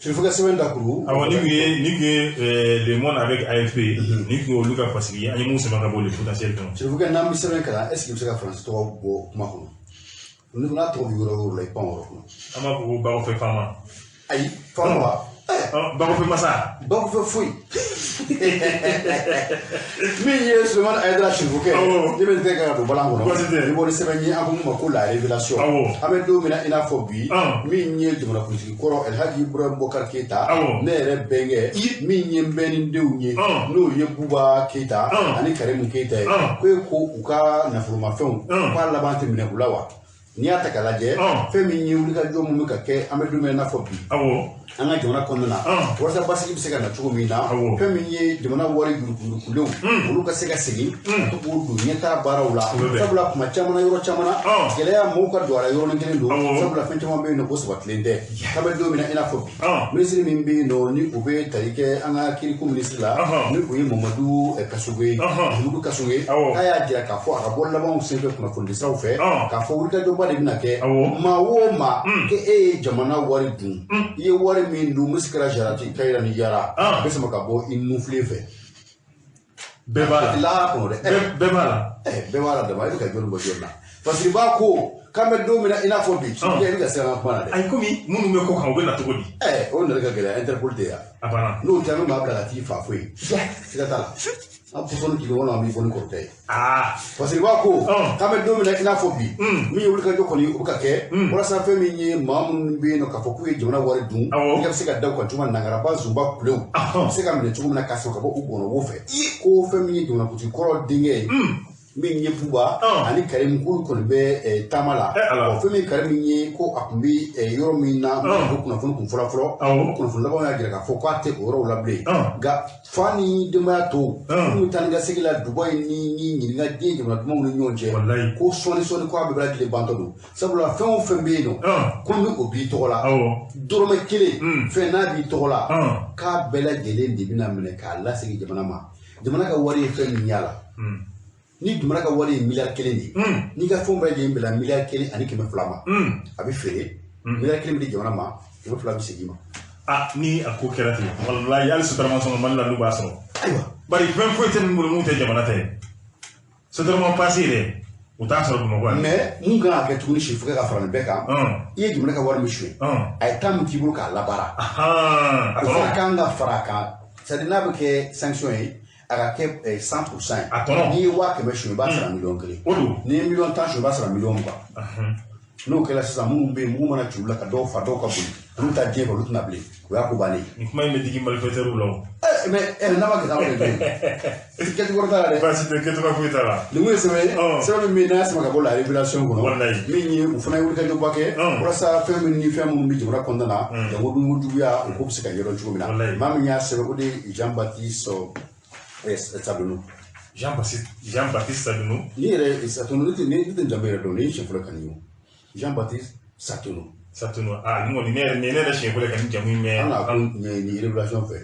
Sirifukɛ sɛbɛn dakuru. Awɔ, ni kun ye Le Monde avec AFP, ni kun ye olu ka fasigi ye, an ye mun sama ka bɔ le potentiel kɔnɔ. Sirifukɛ, n'an bɛ sɛbɛn kalan, est ce que i bɛ se ka Faransi tɔgɔ bɔ kuma kɔnɔ? Ni n'a tɔgɔ bɛ yɔrɔ o yɔrɔ la, i pan o yɔrɔ kɔnɔ. An b'a fɔ ko Bakɔfɛ faama. Ayi, faama wa? Bakɔfɛ masa. Bakɔfɛ foyi. Min ye Sulemani Ayidara Sirifukɛ, ne bɛ n tɛgɛ ka don balan kɔnɔ. Ni bɔ ni sɛbɛn ye, an ko mun ma ko la révélation. An bɛ don min na i n'a fɔ bi, min ye jamanakuntigi kɔrɔ Elhaji Ibrahim Boubacar Keita, ne yɛrɛ bɛnkɛ, min ye n bɛnnidenw ye, n'o ye Buba Keita ani Karimu Keita ye, ko e ko u ka nafolomafɛnw k'a laban tɛ minɛ u la wa? N'i y'a ta k'a lajɛ, fɛn min ye wulikajɔ mun bɛ ka kɛ, an bɛ don min na i n'a fɔ bi, an ka jamana kɔnɔna na, walasa basigi bɛ se ka na cogo min na, fɛn min ye jamana wari yuruguyurugulenw, olu ka se ka segin ka to k'o don ɲɛtaa baaraw la, sabula kuma caman na, yɔrɔ caman na, gɛlɛya mɔgɔw ka don a la yɔrɔnin kelen don, sabula fɛn caman bɛ yen nɔ ko sabatilen tɛ. K'an bɛ don min na i n'a fɔ bi, minisiri min bɛ yen nɔ ni o bɛ tali kɛ an ka kiriko minisiri la, ni o ye Mamadu Kasoge, Mamadu Kasoge, k'a y'a jira k'a fɔ a ka bɔ labanw senfɛ kunnafonidisiraw fɛ, k'a fɔ wulikajɔba wulikajɔba de bɛna kɛ maa o maa k'e ye jamana wari dun i ye wari min dun misikara jarati kayira ni yara a bɛ sama ka bɔ i nunfilen fɛ. Bɛɛ b'a la. Lahara kɔnɔ dɛ. Bɛɛ b'a la. Bɛɛ b'a la dama, i bɛ ka jɔnni bɔ jɔnni na parce que i b'a ko k'an bɛ don min na i n'a fɔ bi i bɛ ka siran an ka kuma na dɛ. Ayi komi minnu bɛ kɔ kan u bɛ na cogo di. O nali ka gɛlɛn Interpol tɛ yan. A banna. N'o tɛ an bɛ maa bila ka t'i fa foyi. Siga t'a la. An pɔsɔni k'i kɔnɔ an b'i bɔ ni kɔrɔtɛ ye. Parce que i b'a ko k'an bɛ don min na i n'a fɔ bi min ye wulikajɔ kɔni o bɛ ka kɛ walasa fɛn min ye maa minnu bɛ yen nɔ k'a fɔ k'u ye jamana wari dun i ka se ka da u kan cogo min na nangaraba zunba kulew bɛ se ka minɛ cogo min na ka sɔrɔ ka bɔ u gɔnɔbo fɛ ko fɛn min ye jamanakuntigi kɔrɔ denkɛ ye min ye Buba ani Karim k'olu kɔni bɛ taama la fɛn min Karim ye ko a tun bɛ yɔrɔ min na ko kunnafoni kun fɔlɔ fɔlɔ kunnafoni labanw y'a jira k'a fɔ k'a tɛ o yɔrɔw la bilen nka fa ni denbaya tɔw minnu bɛ taa ni ka segin la Dubayi ni ɲininka diɲɛ jamana dumanw ni ɲɔgɔn cɛ ko sɔɔni sɔɔni ko a bɛɛ lajɛlen bantɔ don sabula fɛn o fɛn bɛ yen nɔ ko ni o b'i tɔgɔ la dɔrɔmɛ kelen fɛn n'a b'i tɔgɔ la k'a bɛɛ lajɛlen de bɛna minɛ k'a lasegin jamana ma jamana ka wari ye fɛn min y'a la. Ni jamana ka wari ye miliyari kelen de ye n'i ka fɛnw bɛɛ lajɛlen bila miliyari 1 ni 200 ma a bɛ feere miliyari 1 bɛ di jamana ma 200 bɛ segin i ma. Ni a ko kɛra ten walayi hali sotarama sɔngɔ Mali la n'u b'a sɔrɔ. Ayiwa. Bari fɛn foyi tɛ ninnu bolo mun tɛ jamana ta ye sotarama passe yɛrɛ u t'a sɔrɔ Bamakɔ yan. Mais mun kan ka kɛ tuguni sifukɛ ka fara nin bɛɛ kan i ye jamana ka wari min suɲɛ a ye temps min k'i bolo k'a labaara o fana kan ka fara a kan c'est à dire n'a bɛ kɛ sanction ye. A ka kɛ 100% ye. A tɔnɔ. N'i ye 100 000 suɲɛ i b'a sara miliyɔn 1. O don. N'i ye miliyɔn 10 suɲɛ i b'a sara miliyɔn 20. N'o kɛra sisan minnu bɛ yen mugu mana ci olu la ka dɔw fa dɔw ka boli olu bɛ taa diɲɛ fɛ olu tɛna bilen o y'a ko bannen ye. Nin kuma in bɛ digi malfaiteurs la o. Mais n'a ma kɛ tan a bɛ kɛ jumɛn ye? Kɛcogo wɛrɛ t'a la dɛ. Baasi tɛ kɛcogo foyi t'a la. Nin kun ye sɛbɛn ye sɛbɛn min bɛ yen n'a y'a sama ka bɔ la révélation kɔnɔ. Walayi. Min ye u fana ye wulikajɔba kɛ. Walasa fɛn min ni fɛn minnu bɛ jamana kɔnɔna na. Jango dunko juguya o ko bɛ se ka ɲɛdɔn cogo min na. Walayi. Maa min y'a sɛbɛn o de ye Jean Baptiste Sadonou. Jean Baptiste Sadonou. Ni yɛrɛ Satono ne tɛ jamu yɛrɛ dɔn ne ye siɲɛ fɔlɔ ka nin ye Jean Baptiste Satono. Satono nin kɔni ne yɛrɛ siɲɛ fɔlɔ ka nin jamu in mɛn. An n'a ko nin révélation fɛ.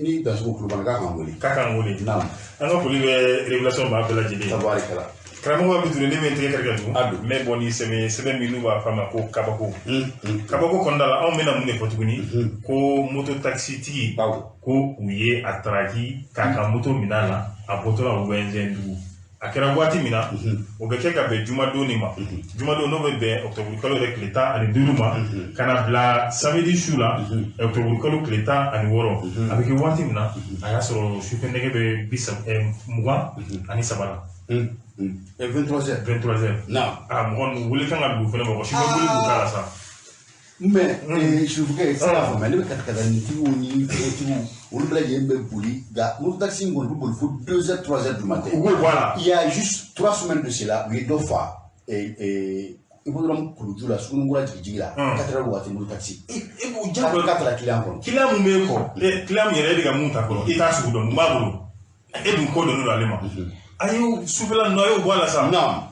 Ni Dansoko Kulubali k'a k'an wele. K'a k'an wele. Naam. An ka foli bɛ révélation maa bɛɛ lajɛlen ye. Tabarikala. Karamɔgɔ Abi Ture ne bɛ n tɛgɛ kari ka tugun. A don. N bɛ bɔ ni sɛbɛn min n'u b'a fɔ a ma ko kabako. Kabako kɔnɔna la anw bɛna mun de fɔ tuguni. Ko moto taxi tigi. Ko u ye a taraki k'a ka moto minɛ a la a bɔtɔla Wɛnzɛndugu. A kɛra waati min na o bɛ kɛ ka bɛn jumadon de ma jumadon n'o bɛ bɛn octobre kalo yɛrɛ tile 15 ma ka na bila samedi su la octobre kalo tile 16 a bɛ kɛ waati min na a y'a sɔrɔ sufɛ nɛgɛ bɛ 23 la. 23h. 23h. Naam. Mɔgɔ ninnu wele kan ka don fɛnɛ mɔgɔ sufɛ wele b'u k'a la sa. Mais sufukɛ se k'a faamuya ne bɛ katakatanintigiw ni fɛntigiw olu bɛɛ lajɛlen bɛ boli nka moto taxi in kɔni bɛ boli fo 2h 3h du matin. U b'o bɔ a la. Il y a juste 3 semaines de cela u ye dɔ fa hippodrome kuluju la Sugunikura jigijigi la 4h waati moto taxi. E b'o jagoya. K'a taara client kɔnɔ. Client mun b'e kɔ client min yɛrɛ e bɛ ka mun ta kɔrɔ e t'a sugu dɔn mun b'a bolo e dun kɔ donnen don ale ma. A y'o sufɛla ninnu a y'o bɔ a la sa. Naam.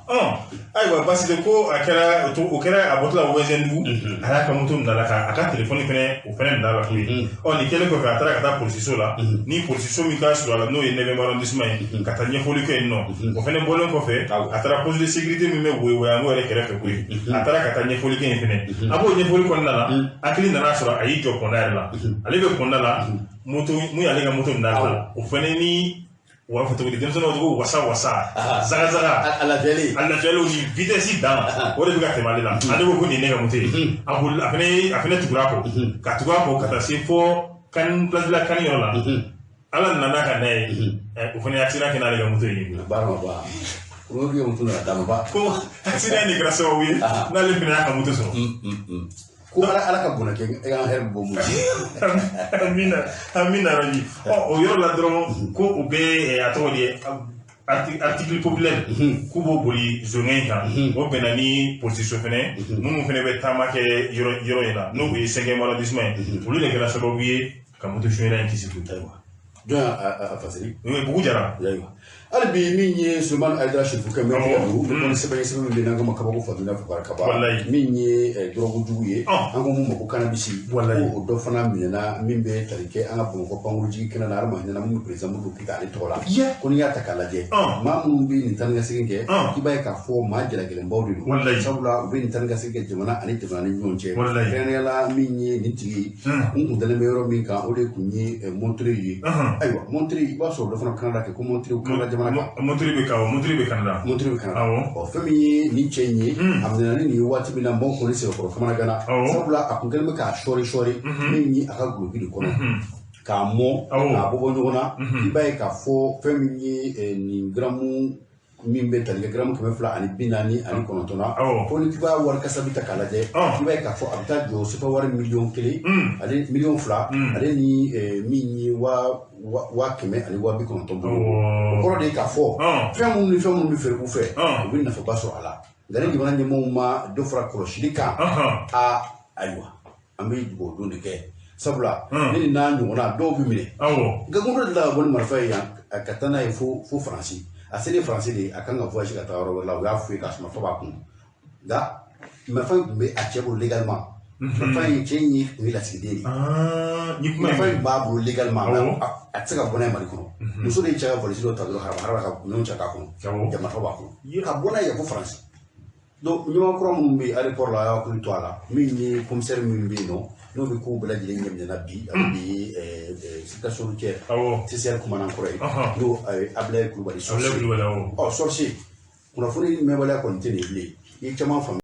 Ayiwa baasi tɛ ko a kɛra o kɛra a bɔtɔla Wɛnzɛndugu a y'a ka moto minɛ a la k'a ka telefɔni fɛnɛ o fɛnɛ minɛ a la koyi. Nin kɛlen kɔfɛ a taara ka taa polisiso la ni polisiso min ka surun a la n'o ye 9e arrondissement ye ka taa ɲɛfɔli kɛ yen nɔ o fɛnɛ bɔlen kɔfɛ a taara poste de sécurité min bɛ Woyowayango yɛrɛ kɛrɛfɛ koyi a taara ka taa ɲɛfɔli kɛ yen fɛnɛ a b'o ɲɛfɔli kɔnɔna la hakili nana sɔrɔ a y'i jɔ kɔnda yɛrɛ la ale bɛ kɔnda la moto mun y'ale ka moto minɛ a la o fɛnɛ ni u b'a fɔ cogo di denmisɛnninw ko wasa wasa zaga zaga a lafiyalen a lafiyalen ni vitesse dan o de bɛ ka tɛmɛ ale la ale ko ko nin ye ne ka moto ye a bolila a fɛnɛ tugura a kɔ ka tugu a kɔ ka taa se fo kan place de la CAN yɔrɔ la ala nana ka n'a ye o fɛnɛ ye accident kɛ n'ale ka moto ye. Baara ma ban o ye moto nana d'a ma ba. Ko accident de kɛra sababu ye n'ale fɛnɛ y'a ka moto sɔrɔ. Ko ala ka bonya kɛ e ka hɛrɛ bɛ bɔ mun na. Amina rabi. O yɔrɔ la dɔrɔn ko u bɛ a tɔgɔ di article populaire k'u b'o boli zone in kan o bɛnna ni polisiso fɛnɛ minnu fɛnɛ bɛ taama kɛ yɔrɔ in na n'o ye 5e arrondissement ye olu de kɛra sababu ye ka moto suɲɛla in kisi. Ayiwa Jɔn y'a fasiri? Bugu Jara. Ayiwa, hali bi min ye Sulemani Hayidara Sirifukɛ, min tɛgɛ don, n bɛ bɔ ni sɛbɛn ye, sɛbɛn min bɛ yen n'an k'a ma kabako Fatumina Fubara Kaba, min ye dɔrɔgu jugu ye, an ko mun ma ko cannabis, ko o dɔ fana minɛna min bɛ tali kɛ an ka Bamakɔ pankurunjigin kɛnɛ na, Adama hinɛna min bɛ président Modibo Keyita ale tɔgɔ la. Ko n'i y'a ta k'a lajɛ, maa minnu bɛ nin taa ni ka segin kɛ, i b'a ye k'a fɔ maa jalagɛlɛnbaw de don, sabula u bɛ nin taa ni ka segin kɛ jamana ani jamana ni ɲɔgɔn cɛ. Kɛrɛnkɛrɛnnenya la, min ye nin tigi, a kun dalen bɛ yɔrɔ min kan, o de kun ye Montreuil ye. Ayiwa, Montreuil, i b'a sɔrɔ dɔ fana Canada kɛ, ko Montreuil, Canada jamana kan. Montreuil bɛ kan, Montreuil bɛ Canada. Montreuil bɛ Canada. Ɔ, fɛn min ye nin cɛ in ye, a minɛna ni nin ye waati min na, maaw kɔni sɛbɛkɔrɔ kamanagan, sabula a kun kɛlen bɛ k'a sɔɔri sɔɔri min ye a ka guloki de kɔnɔ, k'a mɔ, k'a bɔ bɔ ɲɔgɔn na. I b'a ye k'a fɔ fɛn min ye nin garamu min bɛ tali kɛ garamu 249 na, ko ni k'i b'a wari kasabi ta k'a lajɛ, i b'a ye k'a fɔ a bɛ taa jɔ sefa wari 1,000,000 ale 2,000,000 ale ni min ye 100,000 ani 90,000 bolo. O kɔrɔ de ye k'a fɔ fɛn minnu ni fɛn minnu bɛ feere u fɛ, u bɛ nafaba sɔrɔ a la. Nka ni jamana ɲɛmɔgɔw ma dɔ fara kɔlɔsili kan, aa ayiwa, an bɛ dugawu don de kɛ, sabula ne ni n'a ɲɔgɔnna dɔw bɛ minɛ. Nka ko dɔ delila ka bɔ ni marifa ye yan ka taa n'a ye fo Faransi. A selen Faransi de, a kan ka voyage ka taa yɔrɔ wɛrɛ la, u y'a f'u ye k'a sɔrɔ marifa b'a kun. Nka marifa in tun bɛ a cɛ bolo légalement. Marifa in, cɛ in tun ye lasigiden de ye. Marifa in b'a bolo légalement, a tɛ se ka bɔ n'a ye Mali kɔnɔ. Muso de ye cɛ ka valise dɔ ta dɔrɔn, haraba ka minɛnw cɛ k'a kɔnɔ, ja marifa b'a kɔnɔ, ka bɔ n'a ye fo Faransi. Donc ɲɛmaa kura minnu bɛ yen aéroport la, a y'a hakili to a la. Min ye commissaire min bɛ yen nɔ, n'o bɛ kow bɛɛ lajɛlen ɲɛminɛ bi, ale de ye circulation routière CCR commandant kɔrɔ ye, n'o Ablaye Kulubali sorcier. Ɔ sorcier, kunnafoni mɛnbaliya kɔni tɛ nin ye bilen, i ye caman faamu.